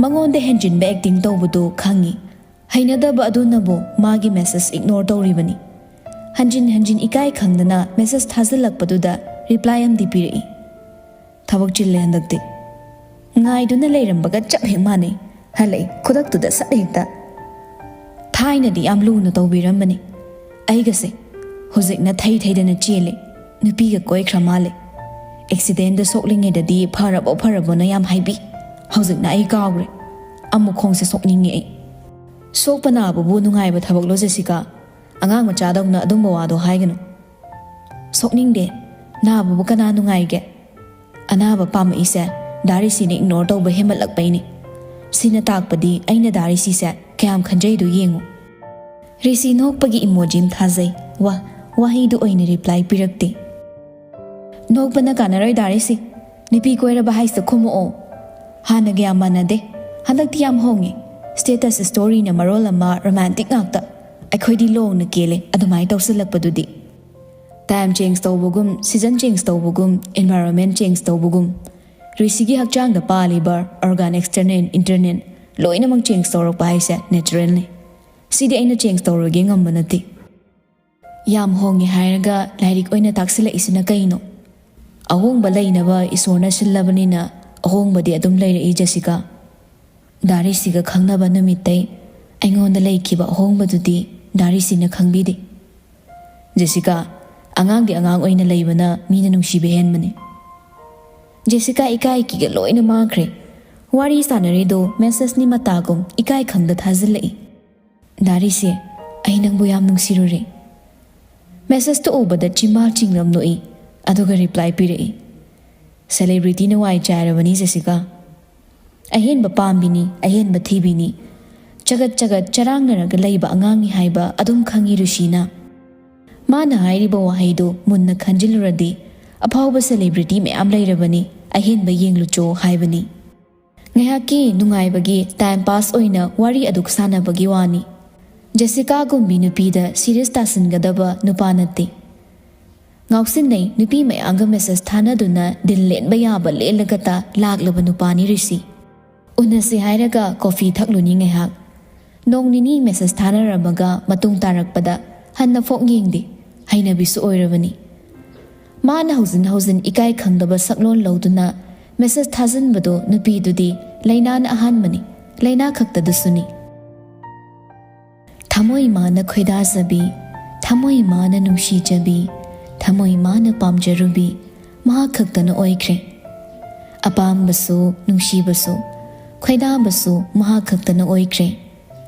ꯃꯉꯣꯟꯗ ꯍꯦꯟꯖꯤꯟꯕ ꯑꯦꯛꯇꯤꯡ ꯇꯧꯕꯗꯨ ꯈꯪꯉꯤ꯫ ꯍꯩꯅꯗꯕ ꯑꯗꯨꯅꯕꯨ ꯃꯥꯒꯤ ꯃꯦꯁꯦꯖ ꯏꯒꯅꯣꯔ ꯇꯧꯔꯤꯕꯅꯤ꯫ ꯍꯟꯖꯤꯟ ꯍꯟꯖꯤꯟ ꯏꯀꯥꯏ ꯈꯪꯗꯅ ꯃꯦꯁꯦꯖ ꯊꯥꯖꯤꯜꯂꯛꯄꯗꯨꯗ ꯔꯤꯄ꯭ꯂꯥꯏ ꯑꯃꯗꯤ ꯄꯤꯔꯛꯏ꯫ "ꯊꯕꯛ ꯆꯤꯜꯂꯦ ꯍꯟꯗꯛꯇꯤ꯫ ꯉꯥꯏꯗꯨꯅ ꯂꯩꯔꯝꯕꯒ ꯆꯞ ꯍꯦꯛ ꯃꯥꯟꯅꯩ꯫ ꯍꯜꯂꯛꯏ ꯈꯨꯗꯛꯇꯨꯗ ꯁꯠ ꯍꯦꯛꯇ꯫ ꯊꯥꯏꯅꯗꯤ ꯌꯥꯝ ꯂꯨꯅ ꯇꯧꯕꯤꯔꯝꯕꯅꯤ ꯑꯩꯒꯁꯦ꯫ ꯍꯧꯖꯤꯛꯅ ꯊꯩ ꯊꯩꯗꯅ ꯆꯦꯜꯂꯦ꯫ ꯅꯨꯄꯤꯒ ꯀꯣꯏꯈ꯭ꯔ ꯃꯥꯜꯂꯦ꯫ ꯑꯦꯛꯁꯤꯗꯦꯟꯗ ꯁꯣꯛꯂꯤꯉꯩꯗꯗꯤ ꯐꯔꯕꯣ ꯐꯔꯕꯣꯅ ꯌꯥꯝ ꯍꯥꯏꯕꯤ꯫ ꯍꯧꯖꯤꯛꯅ ꯑꯩ ꯀꯥꯎꯈ꯭ꯔꯦ꯫ ꯑꯃꯨꯛ ꯈꯣꯡꯁꯦ ꯁꯣꯛꯅꯤꯡꯉꯦ ꯑꯩ꯫" "ꯁꯣꯛꯄ ꯅꯥꯕꯕꯨ ꯅꯨꯡꯉꯥꯏꯕ ꯊꯕꯛꯂꯣ ꯖꯦꯁꯤꯀꯥ? ꯑꯉꯥꯡ ꯃꯆꯥꯗꯧꯅ ꯑꯗꯨꯝꯕ ꯋꯥꯗꯣ ꯍꯥꯏꯒꯅꯨ꯫" "ꯁꯣꯛꯅꯤꯡꯗꯦ꯫ ꯅꯥꯕꯕꯨ ꯀꯅꯥ ꯅꯨꯡꯉꯥꯏꯒꯦ? ꯑꯅꯥꯕ ꯄꯥꯝꯃꯛꯏꯁꯦ ꯗꯥ ꯔꯤꯁꯤꯅ ꯏꯒꯅꯣꯔ ꯇꯧꯕ ꯍꯦꯟꯃꯠꯂꯛꯄꯩꯅꯤ꯫ ꯁꯤꯅ ꯇꯥꯛꯄꯗꯤ ꯑꯩꯅ ꯗꯥ ꯔꯤꯁꯤꯁꯦ ꯀꯌꯥꯝ ꯈꯟꯖꯩꯗꯣ ꯌꯦꯡꯉꯨ꯫" ꯔꯤꯁꯤ ꯅꯣꯛꯄꯒꯤ ꯏꯃꯣꯖꯤ ꯑꯃ ꯊꯥꯖꯩ꯫ ꯋꯥ, ꯋꯥꯍꯩꯗꯨ ꯑꯣꯏꯅ ꯔꯤꯄ꯭ꯂꯥꯏ ꯄꯤꯔꯛꯇꯦ꯫ "ꯅꯣꯛꯄꯅ ꯀꯥꯟꯅꯔꯣꯏ ꯗꯥ ꯔꯤꯁꯤ꯫ ꯅꯨꯄꯤ ꯀꯣꯏꯔꯕ ꯍꯥꯏꯁꯤꯗ ꯈꯨꯝꯃꯛꯑꯣ꯫ ꯍꯥꯟꯅꯒ ꯌꯥꯝ ꯃꯥꯟꯅꯗꯦ꯫ ꯍꯟꯗꯛꯇꯤ ꯌꯥꯝ ꯍꯣꯡꯉꯦ꯫ ꯁ꯭ꯇꯦꯇꯁ ꯁ꯭ꯇꯣꯔꯤꯅ ꯃꯔꯣꯜ ꯑꯃ ꯔꯣꯃꯥꯟꯇꯤꯛ ꯉꯥꯛꯇ꯫ ꯑꯩꯈꯣꯏꯗꯤ ꯂꯣꯡꯅ ꯀꯦꯜꯂꯦ ꯑꯗꯨꯃꯥꯏꯅ ꯇꯧꯁꯤꯜꯂꯛꯄꯗꯨꯗꯤ꯫" ꯇꯥꯏꯝ ꯆꯦꯟꯖ ꯇꯧꯕꯒꯨꯝ, ꯁꯤꯖꯟ ꯆꯦꯟꯖ ꯇꯧꯕꯒꯨꯝ, ꯏꯟꯚꯥꯏꯔꯣꯟꯃꯦꯟ ꯆꯦꯟꯖ ꯇꯧꯕꯒꯨꯝ꯫ ꯔꯤꯁꯤꯒꯤ ꯍꯛꯆꯥꯡꯗ ꯄꯥꯜꯂꯤꯕ ꯑꯣꯔꯒꯥꯟ ꯑꯦꯛꯁꯇꯔꯅꯦꯜ, ꯏꯟꯇꯔꯅꯦꯜ ꯂꯣꯏꯅꯃꯛ ꯆꯦꯟꯖ ꯇꯧꯔꯛꯄ ꯍꯥꯏꯁꯦ ꯅꯦꯆꯔꯦꯜꯅꯤ꯫ ꯁꯤꯗꯤ ꯑꯩꯅ ꯆꯦꯟꯖ ꯇꯧꯔꯣꯏꯒꯦ ꯉꯝꯕ ꯅꯠꯇꯦ꯫ "ꯌꯥꯝ ꯍꯣꯡꯉꯦ ꯍꯥꯏꯔꯒ ꯂꯥꯏꯔꯤꯛ ꯑꯣꯏꯅ ꯇꯥꯛꯁꯤꯜꯂꯛꯏꯁꯤꯅ ꯀꯩꯅꯣ? ꯑꯍꯣꯡꯕ ꯂꯩꯅꯕ ꯏꯁꯣꯔꯅ ꯁꯤꯜꯂꯕꯅꯤꯅ ꯑꯍꯣꯡꯕꯗꯤ ꯑꯗꯨꯝ ꯂꯩꯔꯛꯏ ꯖꯦꯁꯤꯀꯥ꯫ ꯗꯥ ꯔꯤꯁꯤꯒ ꯈꯪꯅꯕ ꯅꯨꯃꯤꯠꯇꯩ ꯑꯩꯉꯣꯟꯗ ꯂꯩꯈꯤꯕ ꯑꯍꯣꯡꯕꯗꯨꯗꯤ ꯗꯥ ꯔꯤꯁꯤꯅ ꯈꯪꯕꯤꯗꯦ꯫ ꯖꯦꯁꯤꯀꯥ, ꯑꯉꯥꯡꯗꯤ ꯑꯉꯥꯡ ꯑꯣꯏꯅ ꯂꯩꯕꯅ ꯃꯤꯅ ꯅꯨꯡꯁꯤꯕ ꯍꯦꯟꯕꯅꯤ꯫" ꯖꯦꯁꯤꯀꯥ ꯏꯀꯥꯏ ꯀꯤꯒ ꯂꯣꯏꯅ ꯃꯥꯡꯈ꯭ꯔꯦ꯫ ꯋꯥꯔꯤ ꯁꯥꯟꯅꯔꯤꯗꯣ ꯃꯦꯁꯦꯖꯅꯤ ꯃꯇꯥꯒꯨꯝ ꯏꯀꯥꯏ ꯈꯪꯗ ꯊꯥꯖꯤꯜꯂꯛꯏ꯫ "ꯗꯥ ꯔꯤꯁꯤ, ꯑꯩ ꯅꯪꯕꯨ ꯌꯥꯝ ꯅꯨꯡꯁꯤꯔꯨꯔꯦ꯫" ꯃꯦꯁꯦꯖꯇꯨ ꯎꯕꯗ ꯆꯤꯝꯕꯥꯜ ꯆꯤꯡꯂꯝ ꯅꯣꯛꯏ, ꯑꯗꯨꯒ ꯔꯤꯄ꯭ꯂꯥꯏ ꯄꯤꯔꯛꯏ꯫ "ꯁꯦꯂꯦꯕ꯭ꯔꯤꯇꯤꯅ ꯋꯥꯏ ꯆꯥꯏꯔꯕꯅꯤ ꯖꯦꯁꯤꯀꯥ꯫ ꯑꯍꯦꯟꯕ ꯄꯥꯝꯕꯤꯅꯤ, ꯑꯍꯦꯟꯕ ꯊꯤꯕꯤꯅꯤ꯫ ꯆꯒꯠ ꯆꯒꯠ ꯆꯔꯥꯡꯅꯔꯒ ꯂꯩꯕ ꯑꯉꯥꯡꯅꯤ ꯍꯥꯏꯕ ꯑꯗꯨꯝ ꯈꯪꯉꯤ ꯔꯤꯁꯤꯅ꯫ ꯃꯥꯅ ꯍꯥꯏꯔꯤꯕ ꯋꯥꯍꯩꯗꯨ ꯃꯨꯟꯅ ꯈꯟꯖꯤꯜꯂꯨꯔꯗꯤ ꯑꯐꯥꯎꯕ ꯁꯦꯂꯦꯕ꯭ꯔꯤꯇꯤ ꯃꯌꯥꯝ ꯂꯩꯔꯕꯅꯤ, ꯑꯍꯦꯟꯕ ꯌꯦꯡꯂꯨꯆꯣ ꯍꯥꯏꯕꯅꯤ꯫" ꯉꯥꯏꯍꯥꯛꯀꯤ ꯅꯨꯡꯉꯥꯏꯕꯒꯤ ꯇꯥꯏꯝ ꯄꯥꯁ ꯑꯣꯏꯅ ꯋꯥꯔꯤ ꯑꯗꯨ ꯁꯥꯟꯅꯕꯒꯤ ꯋꯥꯅꯤ꯫ ꯖꯦꯁꯤꯀꯥꯒꯨꯝꯕꯤ ꯅꯨꯄꯤꯗ ꯁꯤꯔꯤꯌꯁ ꯇꯥꯁꯤꯟꯒꯗꯕ ꯅꯨꯄꯥ ꯅꯠꯇꯦ꯫ ꯉꯥꯎꯁꯤꯟꯅꯩ ꯅꯨꯄꯤ ꯃꯌꯥꯝꯒ ꯃꯦꯁꯦꯖ ꯊꯥꯅꯗꯨꯅ ꯗꯤꯜ ꯂꯦꯟꯕ ꯌꯥꯕ ꯂꯦꯜꯂꯒꯇ ꯂꯥꯛꯂꯕ ꯅꯨꯄꯥꯅꯤ ꯔꯤꯁꯤ꯫ ꯎꯅꯁꯤ ꯍꯥꯏꯔꯒ ꯀꯣꯐꯤ ꯊꯛꯂꯨꯅꯤ ꯉꯥꯏꯍꯥꯛ꯫ ꯅꯣꯡ ꯅꯤꯅꯤ ꯃꯦꯁꯦꯖ ꯊꯥꯅꯔꯝꯃꯒ ꯃꯇꯨꯡ ꯇꯥꯔꯛꯄꯗ ꯍꯟꯅ ꯐꯣꯛ ꯌꯦꯡꯗꯦ꯫ ꯍꯩꯅꯕꯤꯁꯨ ꯑꯣꯏꯔꯕꯅꯤ꯫ ꯃꯥꯅ ꯍꯧꯖꯤꯟ ꯍꯧꯖꯤꯟ ꯏꯀꯥꯏ ꯈꯪꯗꯕ ꯁꯛꯂꯣꯟ ꯂꯧꯗꯨꯅ ꯃꯦꯁꯦꯖ ꯊꯥꯖꯤꯟꯕꯗꯨ ꯅꯨꯄꯤꯗꯨꯗꯤ ꯂꯩꯅꯥꯅ ꯑꯍꯥꯟꯕꯅꯤ, ꯂꯩꯅꯥ ꯈꯛꯇꯗꯁꯨꯅꯤ꯫ ꯊꯃꯣꯏ ꯃꯥꯅ ꯈꯣꯏꯗꯥꯖꯕꯤ, ꯊꯃꯣꯏ ꯃꯥꯅ ꯅꯨꯡꯁꯤꯖꯕꯤ, ꯊꯃꯣꯏ ꯃꯥꯅ ꯄꯥꯝꯖꯔꯨꯕꯤ ꯃꯍꯥꯛ ꯈꯛꯇꯅ ꯑꯣꯏꯈ꯭ꯔꯦ꯫ ꯑꯄꯥꯝꯕꯁꯨ, ꯅꯨꯡꯁꯤꯕꯁꯨ, ꯈꯣꯏꯗꯥꯕꯁꯨ ꯃꯍꯥꯛ ꯈꯛꯇꯅ ꯑꯣꯏꯈ꯭ꯔꯦ꯫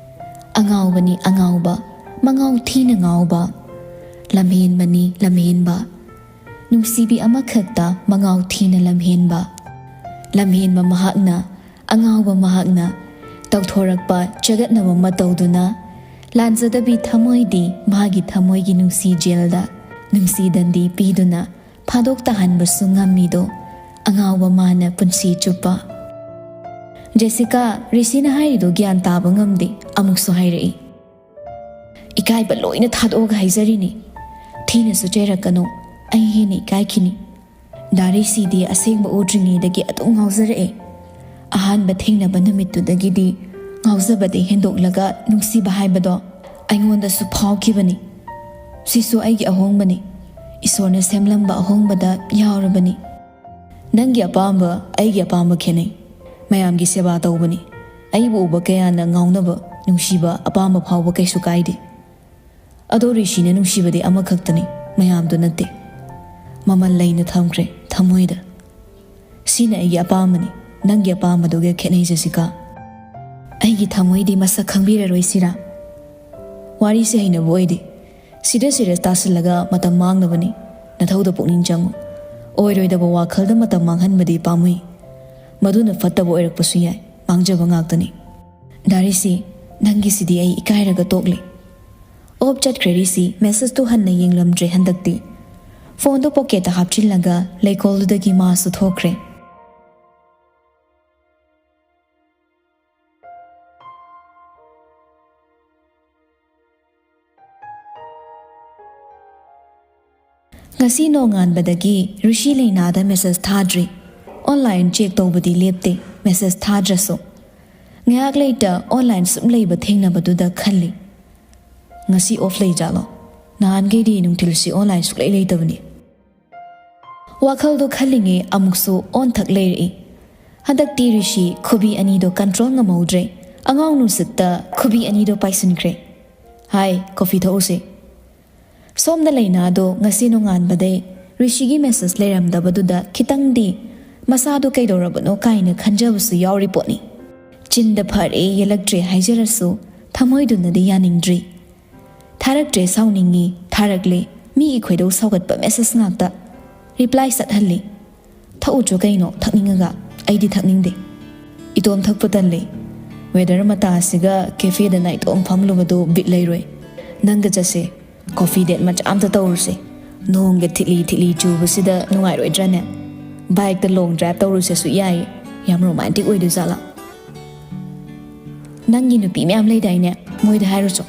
ꯑꯉꯥꯎꯕꯅꯤ ꯑꯉꯥꯎꯕ, ꯃꯉꯥꯎ ꯊꯤꯅ ꯉꯥꯎꯕ꯫ ꯂꯝꯍꯦꯟꯕꯅꯤ ꯂꯝꯍꯦꯟꯕ, ꯅꯨꯡꯁꯤꯕꯤ ꯑꯃꯈꯛꯇ ꯃꯉꯥꯎ ꯊꯤꯅ ꯂꯝꯍꯦꯟꯕ꯫ ꯂꯝꯍꯦꯟꯕ ꯃꯍꯥꯛꯅ, ꯑꯉꯥꯎꯕ ꯃꯍꯥꯛꯅ ꯇꯧꯊꯣꯔꯛꯄ ꯆꯒꯠꯅꯕ ꯃꯇꯧꯗꯨꯅ ꯂꯥꯟꯖꯗꯕꯤ ꯊꯃꯣꯏꯗꯤ ꯃꯥꯒꯤ ꯊꯃꯣꯏꯒꯤ ꯅꯨꯡꯁꯤ ꯖꯦꯜꯗ ꯅꯨꯡꯁꯤ ꯗꯟꯗꯤ ꯄꯤꯗꯨꯅ ꯐꯥꯗꯣꯛ ꯇꯥꯍꯟꯕꯁꯨ ꯉꯝꯃꯤꯗꯣ ꯑꯉꯥꯎꯕ ꯃꯥꯅ ꯄꯨꯟꯁꯤ ꯆꯨꯞꯄ꯫ ꯖꯦꯁꯤꯀꯥ, ꯔꯤꯁꯤꯅ ꯍꯥꯏꯔꯤꯗꯣ ꯒ꯭ꯌꯥꯟ ꯇꯥꯕ ꯉꯝꯗꯦ, ꯑꯃꯨꯛꯁꯨ ꯍꯥꯏꯔꯛꯏ꯫ ꯏꯀꯥꯏꯕ ꯂꯣꯏꯅ ꯊꯥꯗꯣꯛꯑꯒ ꯍꯥꯏꯖꯔꯤꯅꯤ꯫ ꯊꯤꯅꯁꯨ ꯆꯩꯔꯛꯀꯅꯨ, ꯑꯩ ꯍꯦꯟꯅ ꯏꯀꯥꯏꯈꯤꯅꯤ꯫ ꯗꯥ ꯔꯤꯁꯤꯗꯤ ꯑꯁꯦꯡꯕ ꯎꯗ꯭ꯔꯤꯉꯩꯗꯒꯤ ꯑꯗꯨꯝ ꯉꯥꯎꯖꯔꯛꯑꯦ꯫ ꯑꯍꯥꯟꯕ ꯊꯦꯡꯅꯕ ꯅꯨꯃꯤꯠꯇꯨꯗꯒꯤꯗꯤ ꯉꯥꯎꯖꯕꯗꯤ ꯍꯦꯟꯗꯣꯛꯂꯒ ꯅꯨꯡꯁꯤꯕ ꯍꯥꯏꯕꯗꯣ ꯑꯩꯉꯣꯟꯗꯁꯨ ꯐꯥꯎꯈꯤꯕꯅꯤ꯫ ꯁꯤꯁꯨ ꯑꯩꯒꯤ ꯑꯍꯣꯡꯕꯅꯤ꯫ ꯏꯁꯣꯔꯅ ꯁꯦꯝꯂꯝꯕ ꯑꯍꯣꯡꯕꯗ ꯌꯥꯎꯔꯕꯅꯤ꯫ ꯅꯪꯒꯤ ꯑꯄꯥꯝꯕ, ꯑꯩꯒꯤ ꯑꯄꯥꯝꯕ ꯈꯦꯠꯅꯩ꯫ ꯃꯌꯥꯝꯒꯤ ꯁꯦꯕꯥ ꯇꯧꯕꯅꯤ꯫ ꯑꯩꯕꯨ ꯎꯕ ꯀꯌꯥꯅ ꯉꯥꯎꯅꯕ, ꯅꯨꯡꯁꯤꯕ, ꯑꯄꯥꯝꯕ ꯐꯥꯎꯕ ꯀꯩꯁꯨ ꯀꯥꯏꯗꯦ꯫ ꯑꯗꯣ ꯔꯤꯁꯤꯅ ꯅꯨꯡꯁꯤꯕꯗꯤ ꯑꯃꯈꯛꯇꯅꯤ, ꯃꯌꯥꯝꯗꯨ ꯅꯠꯇꯦ꯫ ꯃꯃꯜ ꯂꯩꯅ ꯊꯝꯈ꯭ꯔꯦ ꯊꯃꯣꯏꯗ꯫ ꯁꯤꯅ ꯑꯩꯒꯤ ꯑꯄꯥꯝꯕꯅꯤ, ꯅꯪꯒꯤ ꯑꯄꯥꯝꯕꯗꯨꯒ ꯈꯦꯠꯅꯩ ꯖꯦꯁꯤꯀꯥ꯫ ꯑꯩꯒꯤ ꯊꯃꯣꯏꯗꯤ ꯃꯁꯛ ꯈꯪꯕꯤꯔꯔꯣꯏꯁꯤꯔꯥ? ꯋꯥꯔꯤꯁꯦ ꯍꯩꯅꯕ ꯑꯣꯏꯗꯦ꯫ ꯁꯤꯗ ꯁꯤꯔꯤꯌꯁ ꯇꯥꯁꯤꯜꯂꯒ ꯃꯇꯝ ꯃꯥꯡꯅꯕꯅꯤ꯫ ꯅꯊꯧꯗ ꯄꯨꯛꯅꯤꯡ ꯆꯪꯉꯨ꯫ ꯑꯣꯏꯔꯣꯏꯗꯕ ꯋꯥꯈꯜꯗ ꯃꯇꯝ ꯃꯥꯡꯍꯟꯕꯗꯤ ꯄꯥꯝꯃꯨꯏ꯫ ꯃꯗꯨꯅ ꯐꯠꯇꯕ ꯑꯣꯏꯔꯛꯄꯁꯨ ꯌꯥꯏ꯫ ꯃꯥꯡꯖꯕ ꯉꯥꯛꯇꯅꯤ꯫ ꯗꯥ ꯔꯤꯁꯤ, ꯅꯪꯒꯤꯁꯤꯗꯤ ꯑꯩ ꯏꯀꯥꯏꯔꯒ ꯇꯣꯛꯂꯦ꯫ ꯑꯣꯞ ꯆꯠꯈ꯭ꯔꯦ ꯔꯤꯁꯤ, ꯃꯦꯁꯦꯖꯇꯨ ꯍꯟꯅ ꯌꯦꯡꯂꯝꯗ꯭ꯔꯦ ꯍꯟꯗꯛꯇꯤ꯫ ꯐꯣꯟꯗꯨ ꯄꯣꯀꯦꯠꯇ ꯍꯥꯞꯆꯤꯜꯂꯒ ꯂꯩꯀꯣꯜꯗꯨꯗꯒꯤ ꯃꯥꯁꯨ ꯊꯣꯛꯈ꯭ꯔꯦ꯫ ꯉꯁꯤ ꯅꯣꯡꯉꯥꯟꯕꯗꯒꯤ ꯔꯤꯁꯤ ꯂꯩꯅꯥꯗ ꯃꯦꯁꯦꯖ ꯊꯥꯗ꯭ꯔꯤ꯫ ꯑꯣꯟꯂꯥꯏꯟ ꯆꯦꯛ ꯇꯧꯕꯗꯤ ꯂꯦꯞꯇꯦ, ꯃꯦꯁꯦꯖ ꯊꯥꯗ꯭ꯔꯁꯨ꯫ ꯉꯥꯏꯍꯥꯛ ꯂꯩꯇ ꯑꯣꯟꯂꯥꯏꯟ ꯁꯨꯝ ꯂꯩꯕ ꯊꯦꯡꯅꯕꯗꯨꯗ ꯈꯜꯂꯤ, "ꯉꯁꯤ ꯑꯣꯐ ꯂꯩꯖꯥꯠꯂꯣ? ꯅꯍꯥꯟꯈꯩꯗꯤ ꯅꯨꯡꯊꯤꯜꯁꯤ ꯑꯣꯟꯂꯥꯏꯟ ꯁꯨꯛꯂꯩ ꯂꯩꯇꯕꯅꯤ꯫" ꯋꯥꯈꯜꯗꯣ ꯈꯜꯂꯤꯉꯩ ꯑꯃꯨꯛꯁꯨ ꯑꯣꯟꯊꯛ ꯂꯩꯔꯛꯏ꯫ ꯍꯟꯗꯛꯇꯤ ꯔꯤꯁꯤ ꯈꯨꯕꯤ ꯑꯅꯤꯗꯣ ꯀꯟꯇ꯭ꯔꯣꯜ ꯉꯝꯍꯧꯗ꯭ꯔꯦ꯫ ꯑꯉꯥꯎ ꯅꯨꯡꯁꯤꯠꯇ ꯈꯨꯕꯤ ꯑꯅꯤꯗꯣ ꯄꯥꯏꯁꯤꯟꯈ꯭ꯔꯦ꯫ "ꯍꯥꯏ, ꯀꯣꯐꯤ ꯊꯛꯎꯁꯦ꯫" ꯁꯣꯝꯗ ꯂꯩꯅꯥꯗꯣ ꯉꯁꯤ ꯅꯣꯡꯉꯥꯟꯕꯗꯩ ꯔꯤꯁꯤꯒꯤ ꯃꯦꯁꯦꯖ ꯂꯩꯔꯝꯗꯕꯗꯨꯗ ꯈꯤꯇꯪꯗꯤ ꯃꯁꯥꯗꯣ ꯀꯩꯗꯧꯔꯕꯅꯣ ꯀꯥꯏꯅ ꯈꯟꯖꯕꯁꯨ ꯌꯥꯎꯔꯤ ꯄꯣꯠꯅꯤ꯫ ꯆꯤꯟꯗ "ꯐꯔꯦ, ꯌꯦꯜꯂꯛꯇ꯭ꯔꯦ" ꯍꯥꯏꯖꯔꯁꯨ ꯊꯃꯣꯏꯗꯨꯅꯗꯤ ꯌꯥꯅꯤꯡꯗ꯭ꯔꯤ꯫ "ꯊꯥꯔꯛꯇ꯭ꯔꯦ, ꯁꯥꯎꯅꯤꯡꯉꯤ, ꯊꯥꯔꯛꯂꯦ, ꯃꯤꯒꯤ ꯈꯣꯏꯗꯧ ꯁꯥꯎꯒꯠꯄ ꯃꯦꯁꯦꯖ ꯉꯥꯛꯇ꯫" ꯔꯤꯄ꯭ꯂꯥꯏ ꯆꯠꯍꯜꯂꯤ꯫ "ꯊꯛꯎꯆꯣ ꯀꯩꯅꯣ, ꯊꯛꯅꯤꯡꯉꯒ꯫" "ꯑꯩꯗꯤ ꯊꯛꯅꯤꯡꯗꯦ꯫" "ꯏꯇꯣꯝ ꯊꯛꯄ ꯇꯜꯂꯦ꯫ ꯋꯦꯗꯔ ꯃꯇꯥꯁꯤꯒ ꯀꯦꯐꯦꯗ ꯅꯥꯏꯇꯣꯝ ꯐꯝꯂꯨꯕꯗꯨ ꯕꯤꯠ ꯂꯩꯔꯣꯏ꯫ ꯅꯪꯒ ꯆꯠꯁꯦ꯫ ꯀꯣꯐꯤ ꯗꯦꯠ ꯃꯆꯥ ꯑꯝꯇ ꯇꯧꯔꯨꯁꯦ꯫ ꯅꯣꯡꯒ ꯊꯤꯠꯂꯤ ꯊꯤꯠꯂꯤ ꯆꯨꯕꯁꯤꯗ ꯅꯨꯡꯉꯥꯏꯔꯣꯏꯗ꯭ꯔꯥꯅꯦ? ꯕꯥꯏꯛꯇ ꯂꯣꯡ ꯗ꯭ꯔꯥꯏꯚ ꯇꯧꯔꯨꯁꯦꯁꯨ ꯌꯥꯏꯌꯦ꯫ ꯌꯥꯝ ꯔꯣꯃꯥꯟꯇꯤꯛ ꯑꯣꯏꯗꯣꯏꯖꯥꯠꯂꯥ?" "ꯅꯪꯒꯤ ꯅꯨꯄꯤ ꯃꯌꯥꯝ ꯂꯩꯗꯥꯏꯅꯦ? ꯃꯣꯏꯗ ꯍꯥꯏꯔꯨꯆꯣ꯫"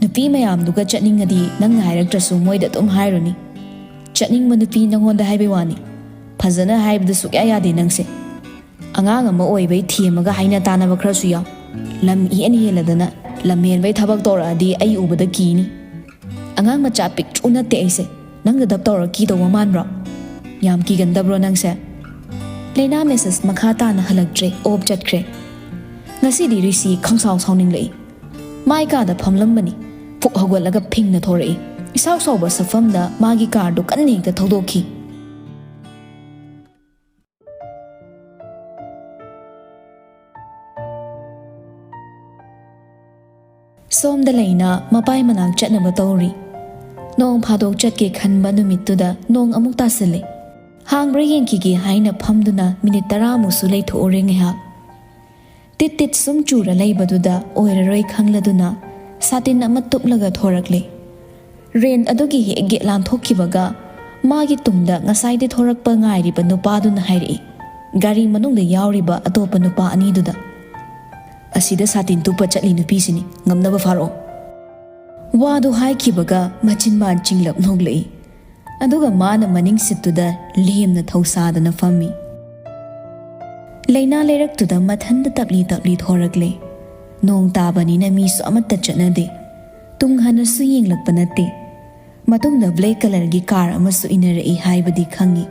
"ꯅꯨꯄꯤ ꯃꯌꯥꯝꯗꯨꯒ ꯆꯠꯅꯤꯡꯉꯗꯤ ꯅꯪꯅ ꯍꯥꯏꯔꯛꯇ꯭ꯔꯁꯨ ꯃꯣꯏꯗ ꯑꯗꯨꯝ ꯍꯥꯏꯔꯨꯅꯤ꯫ ꯆꯠꯅꯤꯡꯕ ꯅꯨꯄꯤ ꯅꯪꯉꯣꯟꯗ ꯍꯥꯏꯕꯩ ꯋꯥꯅꯤ꯫ ꯐꯖꯅ ꯍꯥꯏꯕꯗ ꯁꯨꯛꯌꯥ ꯌꯥꯗꯦ ꯅꯪꯁꯦ꯫ ꯑꯉꯥꯡ ꯑꯃ ꯑꯣꯏꯕꯩ ꯊꯦꯝꯃꯒ ꯍꯥꯏꯅ ꯇꯥꯅꯕ ꯈꯔꯁꯨ ꯌꯥꯎ꯫ ꯂꯝ ꯏꯍꯦꯟ ꯍꯦꯜꯂꯗꯅ ꯂꯝ ꯍꯦꯟꯕꯩ ꯊꯕꯛ ꯇꯧꯔꯛꯑꯗꯤ ꯑꯩ ꯎꯕꯗ ꯀꯤꯅꯤ꯫ ꯑꯉꯥꯡ ꯃꯆꯥ ꯄꯤꯛꯇ꯭ꯔꯨ ꯅꯠꯇꯦ ꯑꯩꯁꯦ꯫ ꯅꯪ ꯑꯗꯞ ꯇꯧꯔ ꯀꯤꯗꯧꯕ ꯃꯥꯟꯕ꯭ꯔꯣ? ꯌꯥꯝ ꯀꯤꯒꯟꯗꯕ꯭ꯔꯣ ꯅꯪꯁꯦ?" ꯂꯩꯅꯥ ꯃꯦꯁꯦꯖ ꯃꯈꯥ ꯇꯥꯅ ꯍꯜꯂꯛꯇ꯭ꯔꯦ, ꯑꯣꯞ ꯆꯠꯈ꯭ꯔꯦ꯫ ꯉꯁꯤꯗꯤ ꯔꯤꯁꯤ ꯈꯪꯁꯥꯎ ꯁꯥꯎꯅꯤꯡꯂꯛꯏ꯫ ꯃꯥꯏ ꯀꯥꯗ ꯐꯝꯂꯝꯕꯅꯤ꯫ ꯐꯨꯛ ꯍꯧꯒꯠꯂꯒ ꯐꯤꯡꯅ ꯊꯣꯔꯛꯏ꯫ ꯏꯁꯥꯎ ꯁꯥꯎꯕ ꯁꯛꯐꯝꯗ ꯃꯥꯒꯤ ꯀꯥꯔꯗꯨ ꯀꯟꯅ ꯍꯦꯛꯇ ꯊꯧꯗꯣꯛꯈꯤ꯫ ꯁꯣꯝꯗ ꯂꯩꯅꯥ ꯃꯄꯥꯏ ꯃꯅꯥꯛ ꯆꯠꯅꯕ ꯇꯧꯔꯤ꯫ ꯅꯣꯡ ꯐꯥꯗꯣꯛ ꯆꯠꯀꯦ ꯈꯟꯕ ꯅꯨꯃꯤꯠꯇꯨꯗ ꯅꯣꯡ ꯑꯃꯨꯛ ꯇꯥꯁꯤꯜꯂꯦ꯫ ꯍꯥꯡꯕ꯭ꯔꯥ ꯌꯦꯡꯈꯤꯒꯦ ꯍꯥꯏꯅ ꯐꯝꯗꯨꯅ ꯃꯤꯅꯤꯠ ꯇꯔꯥꯃꯨꯛꯁꯨ ꯂꯩꯊꯣꯛꯎꯔꯦ ꯉꯥꯏꯍꯥꯛ꯫ ꯇꯤꯠ ꯇꯤꯠ ꯁꯨꯝ ꯆꯨꯔ ꯂꯩꯕꯗꯨꯗ ꯑꯣꯏꯔꯔꯣꯏ ꯈꯪꯂꯗꯨꯅ ꯁꯥꯇꯤꯟ ꯑꯃ ꯇꯨꯞꯂꯒ ꯊꯣꯔꯛꯂꯦ꯫ ꯔꯦꯟ ꯑꯗꯨꯒꯤ ꯍꯦꯛ ꯒꯦꯠ ꯂꯥꯟꯊꯣꯛꯈꯤꯕꯒ ꯃꯥꯒꯤ ꯇꯨꯡꯗ ꯉꯁꯥꯏꯗꯤ ꯊꯣꯔꯛꯄ ꯉꯥꯏꯔꯤꯕ ꯅꯨꯄꯥꯗꯨꯅ ꯍꯥꯏꯔꯛꯏ, "ꯒꯥꯔꯤ ꯃꯅꯨꯡꯗ ꯌꯥꯎꯔꯤꯕ ꯑꯇꯣꯞꯄ ꯅꯨꯄꯥ ꯑꯅꯤꯗꯨꯗ꯫" "ꯑꯁꯤꯗ ꯁꯥꯇꯤꯟ ꯇꯨꯞꯄ ꯆꯠꯂꯤ ꯅꯨꯄꯤꯁꯤꯅꯤ, ꯉꯝꯅꯕ ꯐꯥꯔꯛꯑꯣ꯫" ꯋꯥꯗꯨ ꯍꯥꯏꯈꯤꯕꯒ ꯃꯆꯤꯟ ꯕꯥꯟ ꯆꯤꯡꯂꯞ ꯅꯣꯛꯂꯛꯏ꯫ ꯑꯗꯨꯒ ꯃꯥꯅ ꯃꯅꯤꯡ ꯁꯤꯠꯇꯨꯗ ꯂꯦꯝꯅ ꯊꯧꯁꯥꯗꯅ ꯐꯝꯃꯤ꯫ ꯂꯩꯅꯥ ꯂꯩꯔꯛꯇꯨꯗ ꯃꯊꯟꯇ ꯇꯞꯂꯤ ꯇꯞꯂꯤ ꯊꯣꯔꯛꯂꯦ꯫ ꯅꯣꯡ ꯇꯥꯕꯅꯤꯅ ꯃꯤꯁꯨ ꯑꯃꯠꯇ ꯆꯠꯅꯗꯦ꯫ ꯇꯨꯡ ꯍꯟꯅꯁꯨ ꯌꯦꯡꯂꯛꯄ ꯅꯠꯇꯦ꯫ ꯃꯇꯨꯡꯗ ꯕ꯭ꯂꯦꯛ ꯀꯂꯔꯒꯤ ꯀꯥꯔ ꯑꯃꯁꯨ ꯏꯟꯅꯔꯛꯏ ꯍꯥꯏꯕꯗꯤ ꯈꯪꯏ꯫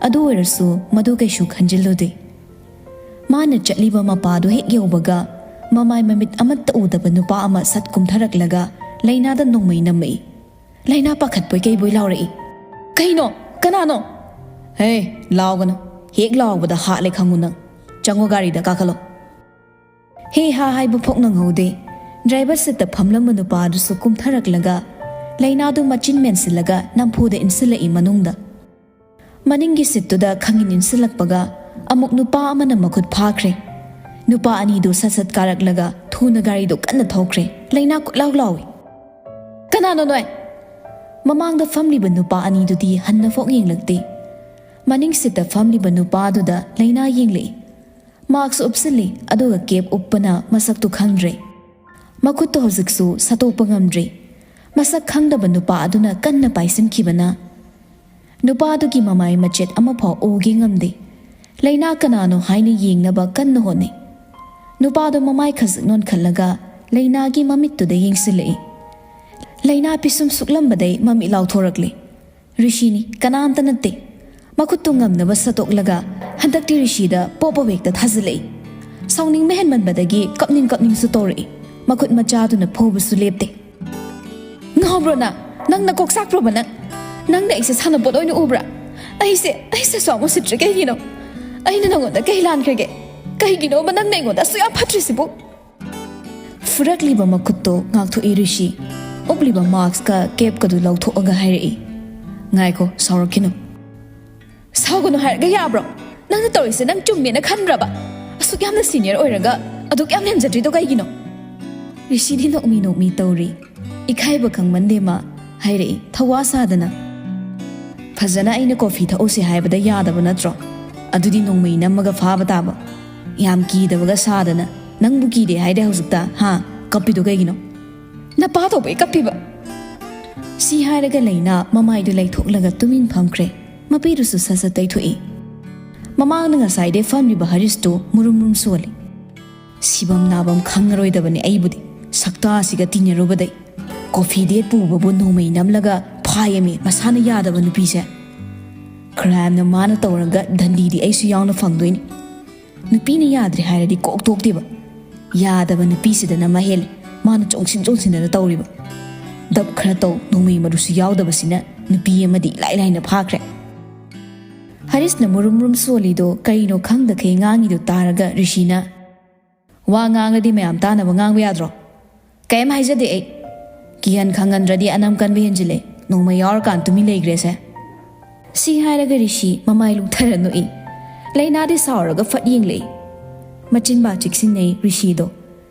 ꯑꯗꯨ ꯑꯣꯏꯔꯁꯨ ꯃꯗꯨ ꯀꯩꯁꯨ ꯈꯟꯖꯤꯜꯂꯨꯗꯦ꯫ ꯃꯥꯅ ꯆꯠꯂꯤꯕ ꯃꯄꯥꯗꯨ ꯍꯦꯛ ꯌꯧꯕꯒ ꯃꯃꯥꯏ ꯃꯃꯤꯠ ꯑꯃꯠꯇ ꯎꯗꯕ ꯅꯨꯄꯥ ꯑꯃ ꯁꯠ ꯀꯨꯝꯊꯔꯛꯂꯒ ꯂꯩꯅꯥꯗ ꯅꯣꯡꯃꯩ ꯅꯝꯃꯛꯏ꯫ ꯂꯩꯅꯥ ꯄꯥꯈꯠꯄꯣꯏ ꯀꯩꯕꯣꯏ ꯂꯥꯎꯔꯛꯏ꯫ "ꯀꯩꯅꯣ? ꯀꯅꯥꯅꯣ?" "ꯍꯦ, ꯂꯥꯎꯒꯅꯨ꯫ ꯍꯦꯛ ꯂꯥꯎꯕꯗ ꯍꯥꯠꯂꯦ ꯈꯪꯉꯨ ꯅꯪ꯫ ꯆꯪꯉꯣ, ꯒꯥꯔꯤꯗ ꯀꯥꯈꯠꯂꯣ꯫" ꯍꯦ ꯍꯥ ꯍꯥꯏꯕ ꯐꯥꯎ ꯅꯪꯍꯧꯗꯦ꯫ ꯗ꯭ꯔꯥꯏꯚꯔ ꯁꯤꯠꯇ ꯐꯝꯂꯝꯕ ꯅꯨꯄꯥꯗꯨꯁꯨ ꯀꯨꯝꯊꯔꯛꯂꯒ ꯂꯩꯅꯥꯗꯨ ꯃꯆꯤꯟ ꯃꯦꯟꯁꯤꯜꯂꯒ ꯅꯝꯐꯨꯗ ꯏꯟꯁꯤꯜꯂꯛꯏ ꯃꯅꯨꯡꯗ꯫ ꯃꯅꯤꯡꯒꯤ ꯁꯤꯠꯇꯨꯗ ꯈꯪꯏꯟ ꯏꯟꯁꯤꯜꯂꯛꯄꯒ ꯑꯃꯨꯛ ꯅꯨꯄꯥ ꯑꯃꯅ ꯃꯈꯨꯠ ꯐꯥꯈ꯭ꯔꯦ꯫ ꯅꯨꯄꯥ ꯑꯅꯤꯗꯨ ꯁꯠ ꯁꯠ ꯀꯥꯔꯛꯂꯒ ꯊꯨꯅ ꯒꯥꯔꯤꯗꯨ ꯀꯟꯅ ꯊꯧꯈ꯭ꯔꯦ꯫ ꯂꯩꯅꯥ ꯀꯣꯏꯂꯥꯎ ꯂꯥꯎꯏ꯫ "ꯀꯅꯥꯅꯣ ꯅꯣꯏ?" ꯃꯃꯥꯡꯗ ꯐꯝꯂꯤꯕ ꯅꯨꯄꯥ ꯑꯅꯤꯗꯨꯗꯤ ꯍꯟꯅ ꯐꯥꯎ ꯌꯦꯡꯂꯛꯇꯦ꯫ ꯃꯅꯤꯡ ꯁꯤꯠꯇ ꯐꯝꯂꯤꯕ ꯅꯨꯄꯥꯗꯨꯗ ꯂꯩꯅꯥ ꯌꯦꯡꯂꯛꯏ꯫ ꯃꯥꯛꯁ ꯎꯞꯁꯤꯜꯂꯤ, ꯑꯗꯨꯒ ꯀꯦꯞ ꯎꯞꯄꯅ ꯃꯁꯛꯇꯨ ꯈꯪꯗ꯭ꯔꯦ꯫ ꯃꯈꯨꯠꯇꯣ ꯍꯧꯖꯤꯛꯁꯨ ꯁꯠꯇꯣꯛꯄ ꯉꯝꯗ꯭ꯔꯦ꯫ ꯃꯁꯛ ꯈꯪꯗꯕ ꯅꯨꯄꯥ ꯑꯗꯨꯅ ꯀꯟꯅ ꯄꯥꯏꯁꯤꯟꯈꯤꯕꯅ ꯅꯨꯄꯥꯗꯨꯒꯤ ꯃꯃꯥꯏ ꯃꯆꯦꯠ ꯑꯃꯐꯥꯎ ꯎꯒꯦ ꯉꯝꯗꯦ꯫ ꯂꯩꯅꯥ ꯀꯅꯥꯅꯣ ꯍꯥꯏꯅ ꯌꯦꯡꯅꯕ ꯀꯟꯅ ꯍꯣꯠꯅꯩ꯫ ꯅꯨꯄꯥꯗꯣ ꯃꯃꯥꯏ ꯈꯖꯤꯛ ꯅꯣꯟꯈꯠꯂꯒ ꯂꯩꯅꯥꯒꯤ ꯃꯃꯤꯠꯇꯨꯗ ꯌꯦꯡꯁꯤꯜꯂꯛꯏ꯫ ꯂꯩꯅꯥ ꯄꯤꯁꯨꯝ ꯁꯨꯛꯂꯝꯕꯗꯩ ꯃꯃꯤꯠ ꯂꯥꯎꯊꯣꯔꯛꯂꯤ꯫ ꯔꯤꯁꯤꯅꯤ, ꯀꯅꯥꯝꯇ ꯅꯠꯇꯦ꯫ ꯃꯈꯨꯠꯇꯨ ꯉꯝꯅꯕ ꯁꯠꯇꯣꯛꯂꯒ ꯍꯟꯗꯛꯇꯤ ꯔꯤꯁꯤꯗ ꯄꯣꯞ ꯄꯣꯞ ꯍꯦꯛꯇ ꯊꯥꯖꯤꯜꯂꯛꯏ꯫ ꯁꯥꯎꯅꯤꯡꯕ ꯍꯦꯟꯃꯟꯕꯗꯒꯤ ꯀꯞꯅꯤꯡ ꯀꯞꯅꯤꯡꯁꯨ ꯇꯧꯔꯛꯏ꯫ ꯃꯈꯨꯠ ꯃꯆꯥꯗꯨꯅ ꯐꯨꯕꯁꯨ ꯂꯦꯞꯇꯦ꯫ "ꯉꯥꯎꯕ꯭ꯔꯣ ꯅꯪ? ꯅꯪ ꯅꯀꯣꯛ ꯆꯥꯛꯄ꯭ꯔꯣꯕ ꯅꯪ? ꯅꯪꯅ ꯑꯩꯁꯦ ꯁꯥꯟꯅꯄꯣꯠ ꯑꯣꯏꯅ ꯎꯕ꯭ꯔꯥ? ꯑꯩꯁꯦ, ꯑꯩꯁꯦ ꯑꯁꯨꯛ ꯌꯥꯝ ꯎꯁꯤꯠꯇ꯭ꯔꯤ ꯀꯩꯒꯤꯅꯣ? ꯑꯩꯅ ꯅꯉꯣꯟꯗ ꯀꯩ ꯂꯥꯟꯈ꯭ꯔꯒꯦ? ꯀꯩꯒꯤꯅꯣꯕ ꯅꯪꯅ ꯑꯩꯉꯣꯟꯗ ꯑꯁꯨꯛ ꯌꯥꯝ ꯐꯠꯇ꯭ꯔꯤꯁꯤꯕꯨ?" ꯐꯨꯔꯛꯂꯤꯕ ꯃꯈꯨꯠꯇꯣ ꯉꯥꯛꯊꯣꯛꯏ ꯔꯤꯁꯤ꯫ ꯎꯞꯂꯤꯕ ꯃꯥꯛꯁꯀ ꯀꯦꯞꯀꯗꯨ ꯂꯧꯊꯣꯛꯑꯒ ꯍꯥꯏꯔꯛꯏ, "ꯉꯥꯏꯈꯣ, ꯁꯥꯎꯔꯛꯈꯤꯅꯨ꯫" "ꯁꯥꯎꯒꯅꯨ ꯍꯥꯏꯔꯒ ꯌꯥꯕ꯭ꯔꯣ? ꯅꯪꯅ ꯇꯧꯔꯤꯁꯦ ꯅꯪ ꯆꯨꯝꯃꯦꯅ ꯈꯟꯕ꯭ꯔꯕ? ꯑꯁꯨꯛ ꯌꯥꯝꯅ ꯁꯤꯅꯤꯌꯔ ꯑꯣꯏꯔꯒ ꯑꯗꯨꯛ ꯌꯥꯝ ꯂꯦꯝꯖꯗ꯭ꯔꯤꯗꯣ ꯀꯩꯒꯤꯅꯣ?" ꯔꯤꯁꯤꯗꯤ ꯅꯣꯛꯃꯤ ꯅꯣꯛꯃꯤ ꯇꯧꯔꯤ꯫ ꯏꯀꯥꯏꯕ ꯈꯪꯃꯟꯗꯦ ꯃꯥ, ꯍꯥꯏꯔꯛꯏ ꯊꯧꯋꯥ ꯁꯥꯗꯅ꯫ "ꯐꯖꯅ ꯑꯩꯅ ꯀꯣꯐꯤ ꯊꯛꯎꯁꯦ ꯍꯥꯏꯕꯗ ꯌꯥꯗꯕ ꯅꯠꯇ꯭ꯔꯣ? ꯑꯗꯨꯗꯤ ꯅꯣꯡꯃꯩ ꯅꯝꯃꯒ ꯐꯥꯕ ꯇꯥꯕ꯫ ꯌꯥꯝ ꯀꯤꯗꯕꯒ ꯁꯥꯗꯅ꯫ ꯅꯪꯕꯨ ꯀꯤꯗꯦ ꯍꯥꯏꯗꯦ ꯍꯧꯖꯤꯛꯇ, ꯍꯥ? ꯀꯞꯄꯤꯗꯣ ꯀꯩꯒꯤꯅꯣ?" "ꯅꯄꯥ ꯇꯧꯕꯩ ꯀꯞꯄꯤꯕ?" ꯁꯤ ꯍꯥꯏꯔꯒ ꯂꯩꯅꯥ ꯃꯃꯥꯏꯗꯨ ꯂꯩꯊꯣꯛꯂꯒ ꯇꯨꯃꯤꯟ ꯐꯝꯈ꯭ꯔꯦ꯫ ꯃꯄꯤꯗꯨꯁꯨ ꯁꯠ ꯁꯠ ꯇꯩꯊꯣꯛꯏ꯫ ꯃꯃꯥꯡꯗ ꯉꯁꯥꯏꯗꯩ ꯐꯝꯂꯤꯕ ꯍꯔꯤꯁꯇꯨ ꯃꯨꯔꯨꯝ ꯃꯨꯔꯨꯝ ꯁꯣꯜꯂꯤ꯫ ꯁꯤꯕꯝ ꯅꯥꯕꯝ ꯈꯪꯉꯔꯣꯏꯗꯕꯅꯤ ꯑꯩꯕꯨꯗꯤ, ꯁꯛꯇꯥꯁꯤꯒ ꯇꯤꯟꯅꯔꯨꯕꯗꯩ꯫ ꯀꯣꯐꯤ ꯗꯦꯠ ꯄꯨꯕꯕꯨ ꯅꯣꯡꯃꯩ ꯅꯝꯂꯒ ꯐꯥꯏꯌꯦꯃꯤ ꯃꯁꯥꯅ ꯌꯥꯗꯕ ꯅꯨꯄꯤꯁꯦ꯫ ꯀ꯭ꯔꯥꯏꯝꯅ ꯃꯥꯅ ꯇꯧꯔꯒ ꯗꯟꯗꯤꯗꯤ ꯑꯩꯁꯨ ꯌꯥꯎꯅ ꯐꯪꯗꯣꯏꯅꯤ꯫ ꯅꯨꯄꯤꯅ ꯌꯥꯗ꯭ꯔꯦ ꯍꯥꯏꯔꯗꯤ ꯀꯣꯛ ꯇꯣꯛꯇꯦꯕ꯫ ꯌꯥꯗꯕ ꯅꯨꯄꯤꯁꯤꯗꯅ ꯃꯍꯦꯜꯂꯦ ꯃꯥꯅ ꯆꯣꯡꯁꯤꯟ ꯆꯣꯡꯁꯤꯟꯗꯅ ꯇꯧꯔꯤꯕ꯫ ꯗꯞ ꯈꯔ ꯇꯧ, ꯅꯣꯡꯃꯩ ꯃꯔꯨꯁꯨ ꯌꯥꯎꯗꯕꯁꯤꯅ ꯅꯨꯄꯤ ꯑꯃꯗꯤ ꯏꯂꯥꯏ ꯂꯥꯏꯅ ꯐꯥꯈ꯭ꯔꯦ꯫ ꯍꯔꯤꯁꯅ ꯃꯨꯔꯨꯝ ꯃꯨꯔꯨꯝ ꯁꯣꯜꯂꯤꯗꯣ ꯀꯔꯤꯅꯣ ꯈꯪꯗꯈꯩ ꯉꯥꯡꯉꯤꯗꯣ ꯇꯥꯔꯒ ꯔꯤꯁꯤꯅ, "ꯋꯥ ꯉꯥꯡꯂꯗꯤ ꯃꯌꯥꯝ ꯇꯥꯅꯕ ꯉꯥꯡꯕ ꯌꯥꯗ꯭ꯔꯣ?" "ꯀꯩꯝ ꯍꯥꯏꯖꯗꯦ ꯑꯩ꯫ ꯀꯤꯍꯟ ꯈꯪꯍꯟꯗ꯭ꯔꯗꯤ ꯑꯅꯝ ꯀꯟꯕ ꯍꯦꯟꯖꯤꯜꯂꯦ꯫ ꯅꯣꯡꯃꯩ ꯌꯥꯎꯔꯀꯥꯟ ꯇꯨꯃꯤꯟ ꯂꯩꯈ꯭ꯔꯦꯁꯦ꯫" ꯁꯤ ꯍꯥꯏꯔꯒ ꯔꯤꯁꯤ ꯃꯃꯥꯏ ꯂꯨꯡꯊꯔ ꯅꯣꯛꯏ꯫ ꯂꯩꯅꯥꯗꯤ ꯁꯥꯎꯔꯒ ꯐꯠ ꯌꯦꯡꯂꯛꯏ꯫ ꯃꯆꯤꯟꯕꯥ ꯆꯤꯛꯁꯤꯟꯅꯩ ꯔꯤꯁꯤꯗꯣ꯫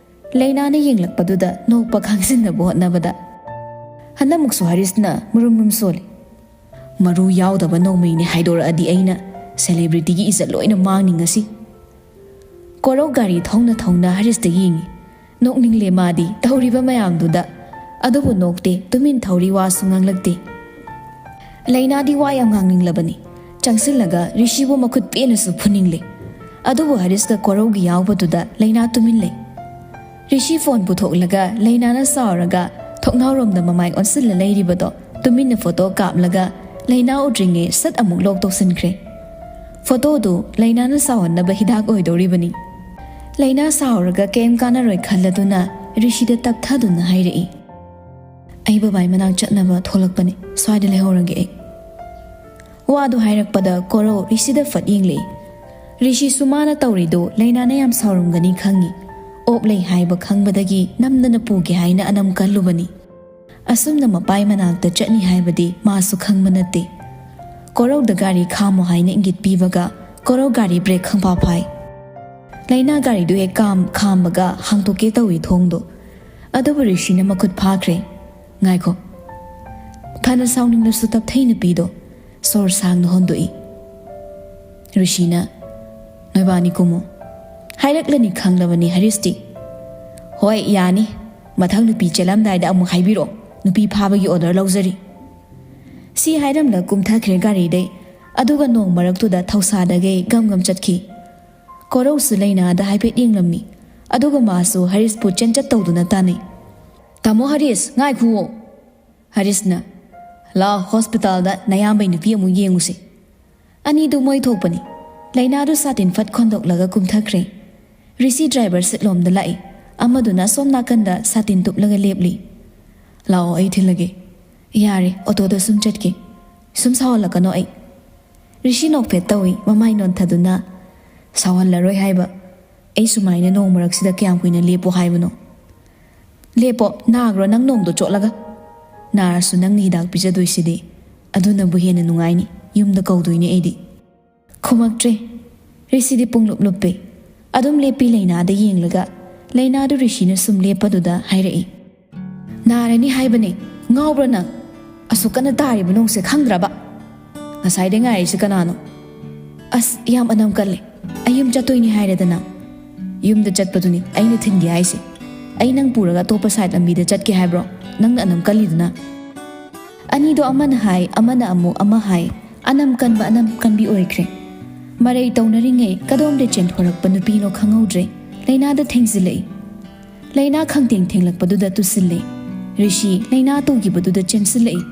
ꯂꯩꯅꯥꯅ ꯌꯦꯡꯂꯛꯄꯗꯨꯗ ꯅꯣꯛꯄ ꯈꯥꯡꯖꯤꯟꯅꯕ ꯍꯣꯠꯅꯕꯗ꯫ ꯍꯟꯗꯛꯃꯨꯛꯁꯨ ꯍꯔꯤꯁꯅ ꯃꯨꯔꯨꯝ ꯃꯨꯔꯨꯝ ꯁꯣꯜꯂꯤ꯫ "ꯃꯔꯨ ꯌꯥꯎꯗꯕ ꯅꯣꯡꯃꯩꯅꯦ ꯍꯥꯏꯗꯣꯔꯛꯑꯗꯤ ꯑꯩꯅ ꯁꯦꯂꯦꯕ꯭ꯔꯤꯇꯤꯒꯤ ꯏꯖꯠ ꯂꯣꯏꯅ ꯃꯥꯡꯅꯤ ꯉꯁꯤ꯫" ꯀꯣꯔꯧ ꯒꯥꯔꯤ ꯊꯧꯅ ꯊꯧꯅ ꯍꯔꯤꯁꯇ ꯌꯦꯡꯉꯤ꯫ ꯅꯣꯛꯅꯤꯡꯂꯦ ꯃꯥꯗꯤ ꯇꯧꯔꯤꯕ ꯃꯌꯥꯝꯗꯨꯗ꯫ ꯑꯗꯨꯕꯨ ꯅꯣꯛꯇꯦ, ꯇꯨꯃꯤꯟ ꯊꯧꯔꯤ, ꯋꯥꯁꯨ ꯉꯥꯡꯂꯛꯇꯦ꯫ ꯂꯩꯅꯥꯗꯤ ꯋꯥ ꯌꯥꯝ ꯉꯥꯡꯅꯤꯡꯂꯕꯅꯤ꯫ ꯆꯪꯁꯤꯜꯂꯒ ꯔꯤꯁꯤꯕꯨ ꯃꯈꯨꯠ ꯄꯦꯟꯅꯁꯨ ꯐꯨꯅꯤꯡꯂꯦ꯫ ꯑꯗꯨꯕꯨ ꯍꯔꯤꯁꯀ ꯀꯣꯔꯧꯒꯤ ꯌꯥꯎꯕꯗꯨꯗ ꯂꯩꯅꯥ ꯇꯨꯃꯤꯟ ꯂꯩ꯫ ꯔꯤꯁꯤ ꯐꯣꯟ ꯄꯨꯊꯣꯛꯂꯒ ꯂꯩꯅꯥꯅ ꯁꯥꯎꯔꯒ ꯊꯣꯡꯅꯥꯎꯔꯣꯝꯗ ꯃꯃꯥꯏ ꯑꯣꯟꯁꯤꯜꯂ ꯂꯩꯔꯤꯕꯗꯣ ꯇꯨꯃꯤꯟꯅ ꯐꯣꯇꯣ ꯀꯥꯞꯂꯒ ꯂꯩꯅꯥ ꯎꯗ꯭ꯔꯤꯉꯩ ꯁꯠ ꯑꯃꯨꯛ ꯂꯣꯛ ꯇꯧꯁꯤꯟꯈ꯭ꯔꯦ꯫ ꯐꯣꯇꯣꯗꯨ ꯂꯩꯅꯥꯅ ꯁꯥꯎꯍꯟꯅꯕ ꯍꯤꯗꯥꯛ ꯑꯣꯏꯗꯧꯔꯤꯕꯅꯤ꯫ ꯂꯩꯅꯥ ꯁꯥꯎꯔꯒ ꯀꯩꯝ ꯀꯥꯟꯅꯔꯣꯏ ꯈꯜꯂꯗꯨꯅ ꯔꯤꯁꯤꯗ ꯇꯞꯊꯗꯨꯅ ꯍꯥꯏꯔꯛꯏ, "ꯑꯩ ꯕꯕꯥꯏ ꯃꯅꯥꯛ ꯆꯠꯅꯕ ꯊꯣꯛꯂꯛꯄꯅꯤ, ꯁ꯭ꯋꯥꯏꯗ ꯂꯩꯍꯧꯔꯒꯦ ꯑꯩ꯫" ꯋꯥꯗꯨ ꯍꯥꯏꯔꯛꯄꯗ ꯀꯣꯔꯧ ꯔꯤꯁꯤꯗ ꯐꯠ ꯌꯦꯡꯂꯛꯏ꯫ ꯔꯤꯁꯤꯁꯨ ꯃꯥꯅ ꯇꯧꯔꯤꯗꯨ ꯂꯩꯅꯥꯅ ꯌꯥꯝ ꯁꯥꯎꯔꯝꯒꯅꯤ ꯈꯪꯉꯤ꯫ ꯑꯣꯞ ꯂꯩ ꯍꯥꯏꯕ ꯈꯪꯕꯗꯒꯤ ꯅꯝꯗꯅ ꯄꯨꯒꯦ ꯍꯥꯏꯅ ꯑꯅꯝ ꯀꯜꯂꯨꯕꯅꯤ꯫ ꯑꯁꯨꯝꯅ ꯃꯄꯥꯏ ꯃꯅꯥꯛꯇ ꯆꯠꯅꯤ ꯍꯥꯏꯕꯗꯤ ꯃꯥꯁꯨ ꯈꯪꯕ ꯅꯠꯇꯦ꯫ ꯀꯣꯔꯧꯗ ꯒꯥꯔꯤ ꯈꯥꯝꯃꯣ ꯍꯥꯏꯅ ꯏꯪꯒꯤꯠ ꯄꯤꯕꯒ ꯀꯣꯔꯧ ꯒꯥꯔꯤ ꯕ꯭ꯔꯦꯛ ꯈꯪꯐꯥ ꯐꯥꯏ꯫ ꯂꯩꯅꯥ ꯒꯥꯔꯤꯗꯨ ꯍꯦꯛ ꯀꯥꯝ-, ꯈꯥꯝꯕꯒ ꯍꯥꯡꯗꯣꯛꯀꯦ ꯇꯧꯏ ꯊꯣꯡꯗꯣ꯫ ꯑꯗꯨꯕꯨ ꯔꯤꯁꯤꯅ ꯃꯈꯨꯠ ꯐꯥꯈ꯭ꯔꯦ꯫ "ꯉꯥꯏꯈꯣ꯫" ꯐꯅ ꯁꯥꯎꯅꯤꯡꯂꯁꯨ ꯇꯞꯊꯩ ꯅꯨꯄꯤꯗꯣ꯫ ꯁꯣꯔ ꯁꯥꯡꯅ ꯍꯣꯟꯗꯣꯛꯏ꯫ ꯔꯤꯁꯤꯅ, "ꯅꯣꯏꯕꯥꯅꯤ ꯀꯨꯝꯃꯣ꯫" ꯍꯥꯏꯔꯛꯂꯅꯤ ꯈꯪꯂꯕꯅꯤ ꯍꯔꯤꯁꯇꯤ꯫ "ꯍꯣꯏ, ꯌꯥꯅꯤ꯫ ꯃꯊꯪ ꯅꯨꯄꯤ ꯆꯦꯜꯂꯝꯗꯥꯏꯗ ꯑꯃꯨꯛ ꯍꯥꯏꯕꯤꯔꯛꯑꯣ꯫ ꯅꯨꯄꯤ ꯐꯥꯕꯒꯤ ꯑꯣꯔꯗꯔ ꯂꯧꯖꯔꯤ꯫ ꯁꯤ ꯍꯥꯏꯔꯝꯂ ꯀꯨꯝꯊꯈ꯭ꯔꯦ ꯒꯥꯔꯤꯗꯩ꯫ ꯑꯗꯨꯒ ꯅꯣꯡ ꯃꯔꯛꯇꯨꯗ ꯊꯧꯁꯥꯗꯒꯩ ꯒꯝ ꯒꯝ ꯆꯠꯈꯤ꯫ ꯀꯣꯔꯧꯁꯨ ꯂꯩꯅꯥꯗ ꯍꯥꯏꯐꯦꯠ ꯌꯦꯡꯂꯝꯃꯤ꯫ ꯑꯗꯨꯒ ꯃꯥꯁꯨ ꯍꯔꯤꯁꯄꯨ ꯆꯦꯟꯆꯠ ꯇꯧꯗꯨꯅ ꯇꯥꯟꯅꯩ꯫ "ꯇꯥꯃꯣ ꯍꯔꯤꯁ, ꯉꯥꯏꯈꯨꯋꯣ!" ꯍꯔꯤꯁꯅ, "ꯂꯥꯛꯑꯣ, ꯍꯣꯁꯄꯤꯇꯥꯜꯗ ꯅꯌꯥꯝꯕꯩ ꯅꯨꯄꯤ ꯑꯃꯨꯛ ꯌꯦꯡꯉꯨꯁꯤ꯫" ꯑꯅꯤꯗꯨ ꯃꯣꯏ ꯊꯣꯛꯄꯅꯤ꯫ ꯂꯩꯅꯥꯗꯨ ꯁꯥꯇꯤꯟ ꯐꯠ ꯈꯣꯟꯗꯣꯛꯂꯒ ꯀꯨꯝꯊꯈ꯭ꯔꯦ꯫ ꯔꯤꯁꯤ ꯗ꯭ꯔꯥꯏꯚꯔ ꯁꯤꯠꯂꯣꯝꯗ ꯂꯥꯛꯏ꯫ ꯑꯃꯗꯨꯅ ꯑꯁꯣꯝ ꯅꯥꯀꯟꯗ ꯁꯥꯇꯤꯟ ꯇꯨꯞꯂꯒ ꯂꯦꯞꯂꯤ꯫ "ꯂꯥꯛꯑꯣ, ꯑꯩ ꯊꯤꯜꯂꯒꯦ꯫" "ꯌꯥꯔꯦ, ꯑꯣꯇꯣꯗ ꯁꯨꯝ ꯆꯠꯀꯦ꯫ ꯁꯨꯝ ꯁꯥꯎꯍꯜꯂꯛꯀꯅꯣ ꯑꯩ꯫" ꯔꯤꯁꯤ ꯅꯣꯛꯐꯦꯠ ꯇꯧꯏ, ꯃꯃꯥꯏ ꯅꯣꯟꯊꯗꯨꯅ꯫ "ꯁꯥꯎꯍꯜꯂꯔꯣꯏ ꯍꯥꯏꯕ꯫ ꯑꯩ ꯁꯨꯃꯥꯏꯅ ꯅꯣꯡ ꯃꯔꯛꯁꯤꯗ ꯀꯌꯥꯝ ꯀꯨꯏꯅ ꯂꯦꯞꯄꯣ ꯍꯥꯏꯕꯅꯣ?" "ꯂꯦꯞꯄꯣ, ꯅꯥꯈ꯭ꯔꯣ ꯅꯪ ꯅꯣꯡꯗꯣ ꯆꯣꯠꯂꯒ?" "ꯅꯥꯔꯁꯨ ꯅꯪꯅ ꯍꯤꯗꯥꯛ ꯄꯤꯖꯗꯣꯏꯁꯤꯗꯤ꯫ ꯑꯗꯨꯅꯕꯨ ꯍꯦꯟꯅ ꯅꯨꯡꯉꯥꯏꯅꯤ꯫ ꯌꯨꯝꯗ ꯀꯧꯗꯣꯏꯅꯦ ꯑꯩꯗꯤ꯫" ꯈꯨꯝꯃꯛꯇ꯭ꯔꯦ꯫ ꯔꯤꯁꯤꯗꯤ ꯄꯨꯡꯂꯨꯞ ꯂꯨꯞꯄꯦ꯫ ꯑꯗꯨꯝ ꯂꯦꯞꯄꯤ ꯂꯩꯅꯥꯗ ꯌꯦꯡꯂꯒ꯫ ꯂꯩꯅꯥꯗꯨ ꯔꯤꯁꯤꯅ ꯁꯨꯝ ꯂꯦꯞꯄꯗꯨꯗ ꯍꯥꯏꯔꯛꯏ, "ꯅꯥꯔꯅꯤ ꯍꯥꯏꯕꯅꯦ꯫ ꯉꯥꯎꯕ꯭ꯔꯥ ꯅꯪ? ꯑꯁꯨꯛ ꯀꯟꯅ ꯇꯥꯔꯤꯕ ꯅꯣꯡꯁꯦ ꯈꯪꯗ꯭ꯔꯕ? ꯉꯁꯥꯏꯗꯩ ꯉꯥꯏꯔꯤꯁꯦ ꯀꯅꯥꯅꯣ? ꯑꯁ, ꯌꯥꯝ ꯑꯅꯝ ꯀꯜꯂꯦ꯫ ꯑꯩ ꯌꯨꯝ ꯆꯠꯇꯣꯏꯅꯤ ꯍꯥꯏꯔꯦꯗꯅ꯫" "ꯌꯨꯝꯗ ꯆꯠꯄꯗꯨꯅꯤ ꯑꯩꯅ ꯊꯤꯟꯒꯦ ꯍꯥꯏꯁꯦ꯫ ꯑꯩ ꯅꯪ ꯄꯨꯔꯒ ꯑꯇꯣꯞꯄ ꯁꯥꯏꯠ ꯂꯝꯕꯤꯗ ꯆꯠꯀꯦ ꯍꯥꯏꯕ꯭ꯔꯣ? ꯅꯪꯅ ꯑꯅꯝ ꯀꯜꯂꯤꯗꯨꯅ꯫" ꯑꯅꯤꯗꯣ ꯑꯃꯅ ꯍꯥꯏ, ꯑꯃꯅ ꯑꯃꯨꯛ ꯑꯃ ꯍꯥꯏ꯫ ꯑꯅꯝ ꯀꯟꯕ ꯑꯅꯝ ꯀꯟꯕꯤ ꯑꯣꯏꯈ꯭ꯔꯦ꯫ ꯃꯔꯩ ꯇꯧꯅꯔꯤꯉꯩ ꯀꯗꯣꯝꯗ ꯆꯦꯟꯊꯣꯔꯛꯄ ꯅꯨꯄꯤꯅꯣ ꯈꯪꯍꯧꯗ꯭ꯔꯦ꯫ ꯂꯩꯅꯥꯗ ꯊꯦꯡꯖꯤꯜꯂꯛꯏ꯫ ꯂꯩꯅꯥ ꯈꯪꯇꯦꯡ ꯊꯦꯡꯂꯛꯄꯗꯨꯗ ꯇꯨꯁꯤꯜꯂꯦ꯫ ꯔꯤꯁꯤ ꯂꯩꯅꯥ ꯇꯨꯈꯤꯕꯗꯨꯗ ꯆꯦꯟꯁꯤꯜꯂꯛꯏ꯫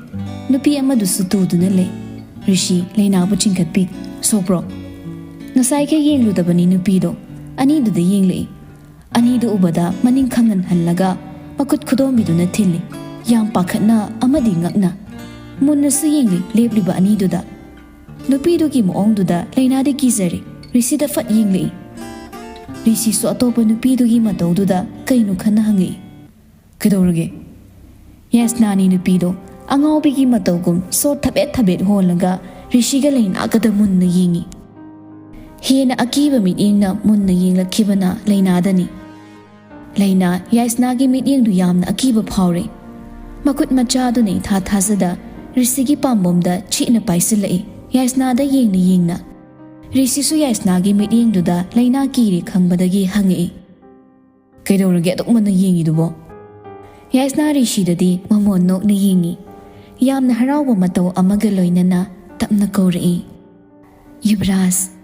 ꯅꯨꯄꯤ ꯑꯃꯗꯨꯁꯨ ꯇꯨꯗꯨꯅ ꯂꯩ꯫ ꯔꯤꯁꯤ ꯂꯩꯅꯥꯕꯨ ꯆꯤꯡꯈꯠꯄꯤ꯫ "ꯁꯣꯛꯄ꯭ꯔꯣ?" ꯉꯁꯥꯏꯈꯩ ꯌꯦꯡꯂꯨꯗꯕꯅꯤ ꯅꯨꯄꯤꯗꯣ꯫ ꯑꯅꯤꯗꯨꯗ ꯌꯦꯡꯂꯛꯏ꯫ ꯑꯅꯤꯗꯨ ꯎꯕꯗ ꯃꯅꯤꯡ ꯈꯪꯍꯟ ꯍꯜꯂꯒ ꯃꯈꯨꯠ ꯈꯨꯗꯣꯝꯕꯤꯗꯨꯅ ꯊꯤꯜꯂꯤ꯫ ꯌꯥꯝ ꯄꯥꯈꯠꯅ ꯑꯃꯗꯤ ꯉꯛꯅ꯫ ꯃꯨꯟꯅꯁꯨ ꯌꯦꯡꯂꯤ ꯂꯦꯞꯂꯤꯕ ꯑꯅꯤꯗꯨꯗ꯫ ꯅꯨꯄꯤꯗꯨꯒꯤ ꯃꯑꯣꯡꯗꯨꯗ ꯂꯩꯅꯥꯗꯤ ꯀꯤꯖꯔꯦ꯫ ꯔꯤꯁꯤꯗ ꯐꯠ ꯌꯦꯡꯂꯛꯏ꯫ ꯔꯤꯁꯤꯁꯨ ꯑꯇꯣꯞꯄ ꯅꯨꯄꯤꯗꯨꯒꯤ ꯃꯇꯧꯗꯨꯗ ꯀꯩꯅꯣ ꯈꯟꯅ ꯍꯪꯉꯛꯏ꯫ "ꯀꯩꯗꯧꯔꯒꯦ?" ꯌꯥꯏꯁꯅꯥꯅꯤ ꯅꯨꯄꯤꯗꯣ꯫ ꯑꯉꯥꯎꯕꯤꯒꯤ ꯃꯇꯧꯒꯨꯝ ꯁꯣꯠ ꯊꯕꯦꯠ ꯊꯕꯦꯠ ꯍꯣꯜꯂꯒ ꯔꯤꯁꯤꯒ ꯂꯩꯅꯥꯒꯗ ꯃꯨꯟꯅ ꯌꯦꯡꯉꯤ꯫ ꯍꯦꯟꯅ ꯑꯀꯤꯕ ꯃꯤꯠꯌꯦꯡꯅ ꯃꯨꯟꯅ ꯌꯦꯡꯂꯛꯈꯤꯕꯅ ꯂꯩꯅꯥꯗꯅꯤ꯫ ꯂꯩꯅꯥ ꯌꯥꯏꯁꯅꯥꯒꯤ ꯃꯤꯠꯌꯦꯡꯗꯨ ꯌꯥꯝꯅ ꯑꯀꯤꯕ ꯐꯥꯎꯔꯦ꯫ ꯃꯈꯨꯠ ꯃꯆꯥꯗꯨꯅ ꯏꯊꯥ ꯊꯥꯖꯗ ꯔꯤꯁꯤꯒꯤ ꯄꯥꯝꯕꯣꯝꯗ ꯆꯦꯠꯅ ꯄꯥꯏꯁꯤꯜꯂꯛꯏ꯫ ꯌꯥꯏꯁꯅꯥꯗ ꯌꯦꯡꯅ ꯌꯦꯡꯅ꯫ ꯔꯤꯁꯤꯁꯨ ꯌꯥꯏꯁꯅꯥꯒꯤ ꯃꯤꯠꯌꯦꯡꯗꯨꯗ ꯂꯩꯅꯥ ꯀꯤꯔꯦ ꯈꯪꯕꯗꯒꯤ ꯍꯪꯉꯛꯏ, "ꯀꯩꯗꯧꯔꯒꯦ ꯑꯗꯨꯛ ꯃꯨꯟꯅ ꯌꯦꯡꯉꯤꯗꯨꯕꯣ?" ꯌꯥꯏꯁꯅꯥ ꯔꯤꯁꯤꯗꯗꯤ ꯃꯃꯣꯟ ꯅꯣꯛꯅ ꯌꯦꯡꯉꯤ꯫ ꯌꯥꯝꯅ ꯍꯔꯥꯎꯕ ꯃꯇꯧ ꯑꯃꯒ ꯂꯣꯏꯅꯅ ꯇꯞꯅ ꯀꯧꯔꯛꯏ, "ꯌꯨꯕꯔꯥꯖ!"